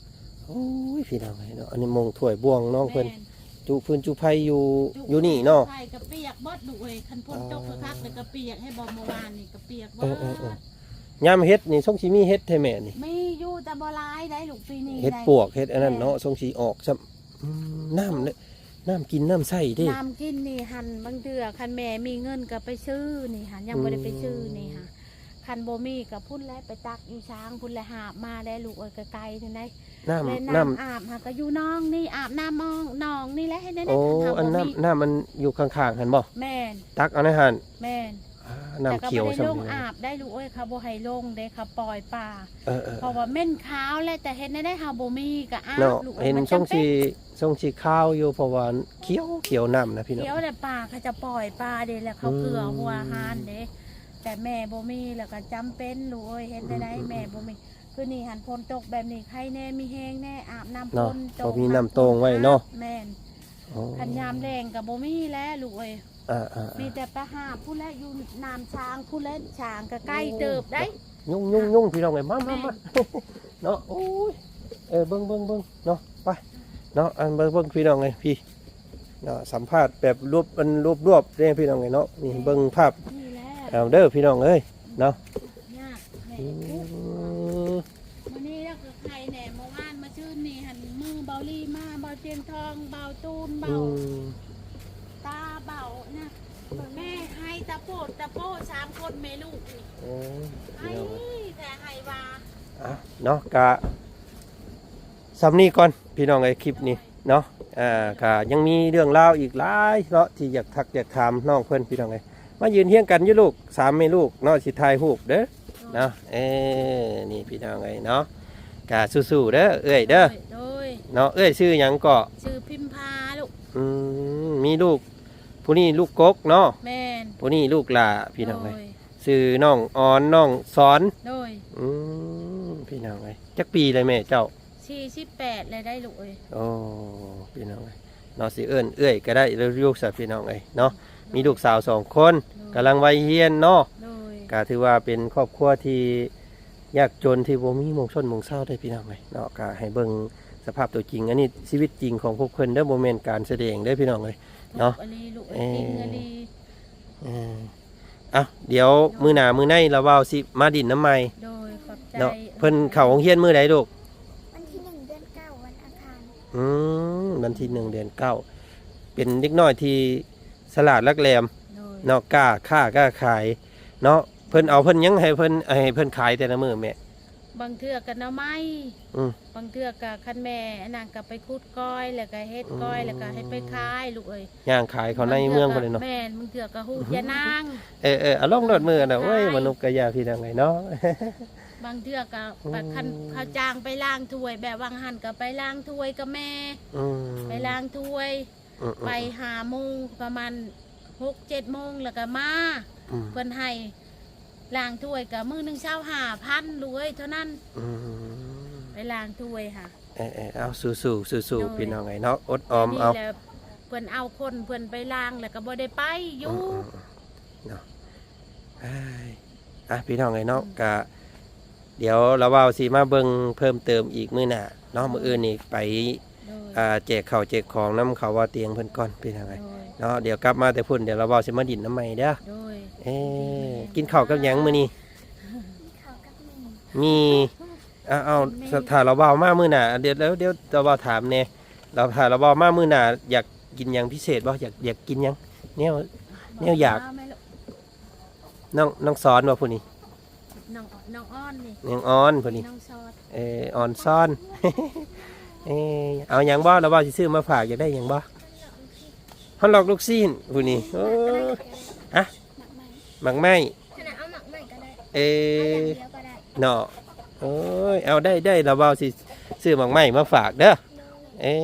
ໂອ້ຍ ພີ່ນ້ອງເອີຍເນາະ ອັນນີ້ມົງຖ້ວຍບ່ວງນ້ອງເພິ່ນ ແມ່ນ ຈຸຟືນຈຸໄຟຢູ່ ຈຸ ຢູ່ນີ້ເນາະ ໄຟກະປຽກເບິດລູກເອີຍ ຄັນຝົນຕົກ ອໍ ຄັກໆ ແລ້ວກະປຽກ ໃຫ້ບໍ່ ເມື່ອວານນີ້ກະປຽກເບິດ ເອີໆໆ ຍາມເຫັດນີ້ຊົງຊິມີເຫັດແທ້ແມ່ນີ້ ມີຢູ່ແຕ່ບໍ່ຫຼາຍໄດ໋ລູກ ປີນີ້ ເຫັດ ໄດ້ ປວກເຫັດອັນນັ້ນເນາະ ແມ່ນ ຊົງຊິອອກຊ້ຳ ອືມ ນ້ຳເດ້ ນ້ຳກິນນ້ຳໃຊ້ເດ້ ນ້ຳກິນນີ້ຫັ້ນ ບາງເທື່ອຄັນແມ່ມີເງິນກະໄປຊື້ນີ້ຫັ້ນ ຍັງບໍ່ໄດ້ໄປຊື້ນີ້ຫາ ອືມ ຄັນບໍ່ມີກະພຸ້ນແຫຼະ ໄປຕັກຢູ່ຊາງພຸ້ນແຫຼະ ຫາບມາແດ່ລູກເອີຍ ກະໄກຫັ້ນໃດ໋ ນ້ຳ ແລະນ້ຳ ນ້ຳອາບຫາກະຢູ່ໜອງນີ້ ອາບນ້ຳໜອງນີ້ແຫຼະ ເຮັດແນວໃດ ໂອ້ ຄັນເຮົາບໍ່ມີ ອັນນ້ຳ ນ້ຳມັນຢູ່ຂ້າງໆຫັ້ນບໍ່? ແມ່ນ ຕັກເອົາໃນຫັ້ນ ແມ່ນ ອ່າ ນ້ຳຂຽວ ແຕ່ກະບໍ່ໄດ້ລົງອາບໄດ໋ລູກເອີຍ ເຂົາບໍ່ໃຫ້ລົງເດ້ ເຂົາປ່ອຍປາ ເອີໆໆ ເພາະວ່າເໝັນຄາວແຫຼະ ແຕ່ເຮັດແນວໃດເຮົາບໍ່ມີກະອາບ ເນາະ ລູກເອີຍ ເຫັນຊົງຊິ ຊົງຊິຄາວຢູ່ ເພາະວ່າຂຽວ ຂຽວນ້ຳນະພີ່ນ້ອງ ຂຽວແຫຼະ ປາເຂົາຈະປ່ອຍປາເດ້ ແລ້ວເຂົາເກືອຫົວອາຫານເດ້ ອືມ ແຕ່ແມ່ບໍ່ມີ ແລ້ວກະຈຳເປັນລູກເອີຍ ເຮັດແນວໃດ ອືມໆໆ ແມ່ບໍ່ມີ ຄືນີ້ຫັ້ນຝົນຕົກແບບນີ້ ໄຄແນ່ ມີແຮງແນ່ ອາບນ້ຳ ເນາະ ຝົນ ໂຕງ ບໍ່ມີນ້ຳໂຕ່ງໄວ້ເນາະ ແມ່ນ ອໍ ຄັນຍາມແລ້ງກະບໍ່ມີແຫຼະລູກເອີຍ ອ່າໆໆ ມີແຕ່ໄປຫາພຸ້ນແຫຼະ ຢູ່ນ້ຳຊາງພຸ້ນແຫຼະ ຊາງກະໄກເຕີບໄດ໋ ໂອ້ ຍຸງໆໆ ພີ່ນ້ອງເອີຍ ມາໆໆ ແມ່ນ ເນາະ ໂອ້ຍ ເອີ ເບິ່ງໆໆ ເນາະ ໄປ ເນາະ ອັນເບິ່ງໆ ພີ່ນ້ອງເອີຍ ພີ່ ເນາະ ສຳພາດແບບລວບ ອັນລວບໆ ເດ້ພີ່ນ້ອງເອີຍເນາະ ນີ້ ແມ່ນ ເບິ່ງພາບ ນີ້ແຫຼະ ເອົາເດີພີ່ນ້ອງເອີຍ ເນາະ ຍາກແຫຼະ ອືມ ມື້ນີ້ລາວກະໄຄແດ່ ເມື່ອວານມາຊືນນີ້ຫັ້ນ ມື້ເບົາລີມາ ເບົາຕຽງທອງ ເບົາຕູນ ເບົາ ອືມ ຕາ ເບົານະ ແມ່ໄຄຕະໂປດຕະໂປ ສາມຄົນແມ່ລູກນີ້ ໂອ້ຍ ໄຄແທ້ ໄຄວ່າ ອ່ະ ເນາະ ກະ ສ່ຳນີ້ກ່ອນພີ່ນ້ອງເອີຍ ຄລິບນີ້ເນາະ ອ່າ ກະຍັງມີເລື່ອງລາວອີກຫຼາຍເນາະ ທີ່ຢາກທັກຢາກຖາມນ້ອງເພິ່ນພີ່ນ້ອງເອີຍ ມາຢືນຮຽງກັນຢູ່ລູກ ສາມແມ່ລູກເນາະ ຊິຖ່າຍຮູບເດີເນາະ ເອີ ນີ້ພີ່ນ້ອງເອີຍເນາະ ກະສູ້ໆເດີເອື້ອຍເດີ ໂດຍ ໂດຍ ເນາະ ເອື້ອຍຊື່ຫຍັງເກາະ? ຊື່ພິມພາລູກ ອືມ ມີລູກ ຜູ້ນີ້ລູກກົກເນາະ ແມ່ນ ຜູ້ນີ້ລູກຫຼ້າພີ່ນ້ອງເອີຍ ໂດຍ ຊື່ນ້ອງອອນ ນ້ອງສອນ ໂດຍ ອືມ ພີ່ນ້ອງເອີຍ ຈັກປີແລ້ວແມ່ເຈົ້າ? ສີ່ສິບແປດແລ້ວໄດ໋ລູກເອີຍ ໂອ້ ພີ່ນ້ອງເອີຍ ເນາະ ຊິເອີ້ນເອື້ອຍກະໄດ້ຢູ່ຊະພີ່ນ້ອງເອີຍເນາະ ໂດຍ ມີລູກສາວສອງຄົນ ໂດຍ ກຳລັງໄວຮຽນເນາະ ໂດຍ ກະຖືວ່າເປັນຄອບຄົວທີ່ຍາກຈົນ ທີ່ບໍ່ມີໂມງຊົນໂມງເຊົາເດ້ພີ່ນ້ອງເອີຍເນາະ ກະໃຫ້ເບິ່ງສະພາບຕົວຈິງ ອັນນີ້ຊີວິດຈິງຂອງພວກເພິ່ນເດີ ບໍ່ແມ່ນການສະແດງເດີພີ່ນ້ອງເອີຍເນາະ ອີ່ຫຼີລູກເອີຍ ເອີ ຈິງອີ່ຫຼີ ເອີ ເອົ້າ ດຽວມື້ໜ້າມື້ໃນລະເວົ້າຊິມາດິນນຳໃໝ່ ໂດຍ ຂອບໃຈ ເນາະ ເພິ່ນເຂົ້າໂຮງຮຽນມື້ໃດລູກ? ວັນທີໜຶ່ງເດືອນເກົ້າ ວັນອັງຄານ ອືມ ວັນທີໜຶ່ງເດືອນເກົ້າ ເປັນເດັກນ້ອຍທີ່ສະຫຼາດຫຼັກແຫຼມ ໂດຍ ເນາະ ກ້າຄ້າກ້າຂາຍເນາະ ເພິ່ນເອົາເພິ່ນຫຍັງໃຫ້ເພິ່ນ ໃຫ້ເພິ່ນຂາຍແຕ່ລະມື້ແມ່? ບາງເທື່ອກໍໜໍ່ໄມ້ ອືມ ບາງເທື່ອກໍຄັນແມ່ອັນນັ້ນກໍໄປຂຸດກ້ອຍ ແລ້ວກໍເຮັດກ້ອຍ ອືມ ແລ້ວກໍໃຫ້ໄປຂາຍລູກເອີຍ. ຍ່າງຂາຍເຂົ້າໃນເມືອງພຸ້ນເລີຍເນາະ. ບາງເທື່ອກໍ ແມ່ນ ບາງເທື່ອກໍຮູດຢານາງ ເອີໆ ເອົາລອງໂລດມື້ນັ້ນ. ໂອ້ຍ ມານຸກກະຢາພີ່ນ້ອງເອີຍເນາະ. ບາງເທື່ອກໍ ອືມ ຄັນເຂົາຈ້າງໄປລ້າງຖ້ວຍ ແບບວ່າງຫັ້ນກໍໄປລ້າງຖ້ວຍກັບແມ່ ອືມ ໄປລ້າງຖ້ວຍ ອືມໆໆ ໄປຫ້າໂມງ ປະມານຫົກເຈັດໂມງ ແລ້ວກໍມາ ອືມ ເພິ່ນໃຫ້ລ້າງຖ້ວຍກໍມື້ໜຶ່ງຊາວຫ້າພັນລູກເອີຍ ເທົ່ານັ້ນ ອືມ ໄປລ້າງຖ້ວຍຫາ. ເອີໆ ເອົາ ສູ້ໆ ສູ້ໆ ໂດຍ ພີ່ນ້ອງເອີຍເນາະ ອົດອອມເອົາ. ແລ້ວເພິ່ນເອົາຄົນເພິ່ນໄປລ້າງ ແລ້ວກໍບໍ່ໄດ້ໄປຢູ່ ອືມໆໆ ເນາະ. ເອີຍ ອ່ະ ພີ່ນ້ອງເອີຍເນາະ ອືມ ກະ ດຽວລາວບ່າວຊິມາເບິ່ງເພີ່ມເຕີມອີກມື້ໜ້າເນາະ. ໂດຍ ມື້ອື່ນນີ້ໄປ ໂດຍ ອ່າ ແຈກເຂົ້າແຈກຂອງນຳເຂົາວ່າຕຽງເພິ່ນກ່ອນ ພີ່ນ້ອງເອີຍ ໂດຍ ເນາະ. ດຽວກັບມາແຕ່ພຸ້ນ ດຽວລາວບ່າວຊິມາດິນນຳໃໝ່ເດີ້ ໂດຍ ເອີ ເປັນແມ່ ກິນເຂົ້າກັບຫຍັງມື້ນີ້? ກິນເຂົ້າກັບໝີ່ ໝີ່ ເອົາ ເອົາ ເປັນແມ່ ຖ້າລາວບ່າວມາມື້ໜ້າ ດຽວ ດຽວ ດຽວລາວບ່າວຖາມແດ່ ລາວ ຖ້າລາວບ່າວມາມື້ໜ້າ ຢາກກິນຫຍັງພິເສດບໍ່? ຢາກ ຢາກກິນຫຍັງ? ແນວ ແນວຢາກ ບອກມາແມ່ລູກ. ນ້ອງ ນ້ອງສອນບໍ່ຜູ້ນີ້? ນ້ອງ ນ້ອງອອນນີ້ ນ້ອງອອນຜູ້ນີ້ ນ້ອງຊອດ ເອີ ອອນຊອນ ເອີ ເອົາຫຍັງບໍ່? ລາວເວົ້າຊິຊື້ມາຝາກ ຢາກໄດ້ຫຍັງບໍ່? ຮອດລອກລູກຊີ້ນຜູ້ນີ້. ໂອ້ ຮະ ໝາກໄມ້ ໝາກໄມ້ ຂະໜາດເອົາໝາກໄມ້ກໍໄດ້ ເອີ ເອົາຢ່າງດຽວກໍໄດ້ ເນາະ. ໂອ້ຍ ເອົາ ໄດ້ ໄດ້ ລາວເວົ້າຊິຊື້ໝາກໄມ້ມາຝາກເດີ້. ເອີ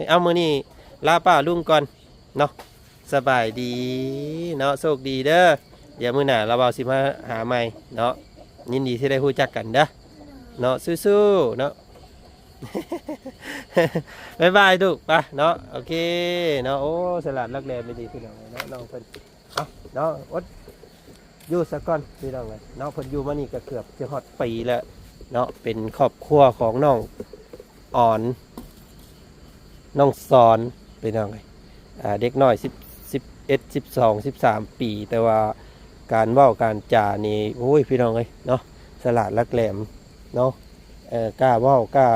ເອົາ ມື້ນີ້ລາປ້າລຸງກ່ອນ ເນາະ. ສະບາຍດີເນາະ ໂຊກດີເດີ້. ດຽວມື້ໜ້າລາວເວົ້າຊິມາຫາໃໝ່ເນາະ. ຍິນດີທີ່ໄດ້ຮູ້ຈັກກັນເດີ້ເນາະ ສູ້ໆເນາະ. ບາຍບາຍລູກ ໄປເນາະ. ໂອເຄເນາະ. ໂອ້ ສະຫຼາດຫຼັກແຫຼມດີພີ່ນ້ອງເນາະ ນ້ອງເພິ່ນ. ເອົາເນາະ ອົດຢູ່ສາກ່ອນພີ່ນ້ອງເອີຍເນາະ. ເພິ່ນຢູ່ມານີ້ກໍເກືອບຈະຮອດປີແລ້ວເນາະ. ເປັນຄອບຄົວຂອງນ້ອງອອນ ນ້ອງສອນ ພີ່ນ້ອງເອີຍ. ອ່າ ເດັກນ້ອຍສິບ ສິບເອັດ ສິບສອງ ສິບສາມປີ ແຕ່ວ່າການເວົ້າການຈານີ້ ໂອ້ຍ ພີ່ນ້ອງເອີຍເນາະ ສະຫຼາດຫຼັກແຫຼມເນາະ. ເອີ ກ້າເວົ້າກ້າ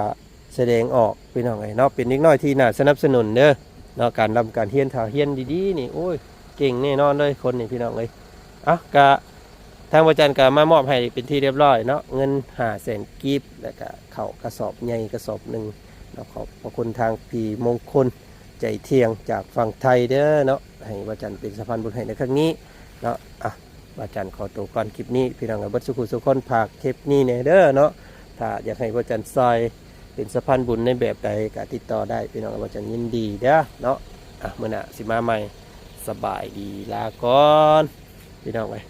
ສະແດງອອກພີ່ນ້ອງເອີຍເນາະ. ເປັນເດັກນ້ອຍທີ່ໜ້າສະໜັບສະໜູນເດີ້ເນາະ. ການລ່ຳການຮຽນ ຖ້າຮຽນດີໆນີ້ ໂອ້ຍ ເກັ່ງແນ່ນອນເລີຍຄົນນີ້ພີ່ນ້ອງເອີຍ. ເອົ້າ ກະທາງພະຈັນກະມາມອບໃຫ້ເປັນທີ່ຮຽບຮ້ອຍເນາະ ເງິນຫ້າແສນກີບ ແລ້ວກະເຂົ້າກະສອບໃຫຍ່ກະສອບໜຶ່ງເນາະ. ຂອບພະຄຸນທາງພີ່ມົງຄົນໃຈທ່ຽງຈາກຝັ່ງໄທເດີ້ເນາະ ໃຫ້ພະຈັນເປັນສະພານບຸນໃຫ້ໃນຄັ້ງນີ້ເນາະ. ອ່ະ ພະຈັນຂໍໂຕກ່ອນຄລິບນີ້ ພີ່ນ້ອງເອີຍ ເບິດສູ່ຜູ້ສູ່ຄົນ ຝາກຄລິບນີ້ແດ່ເດີ້ເນາະ. ຖ້າຢາກໃຫ້ພະຈັນຊ່ອຍເປັນສະພານບຸນໃນແບບໃດກະຕິດຕໍ່ໄດ້ພີ່ນ້ອງເອີຍ ພະຈັນຍິນດີເດີ້ເນາະ. ອ່ະ ມື້ໜ້າຊິມາໃໝ່ ສະບາຍດີ ລາກ່ອນພີ່ນ້ອງເອີຍ.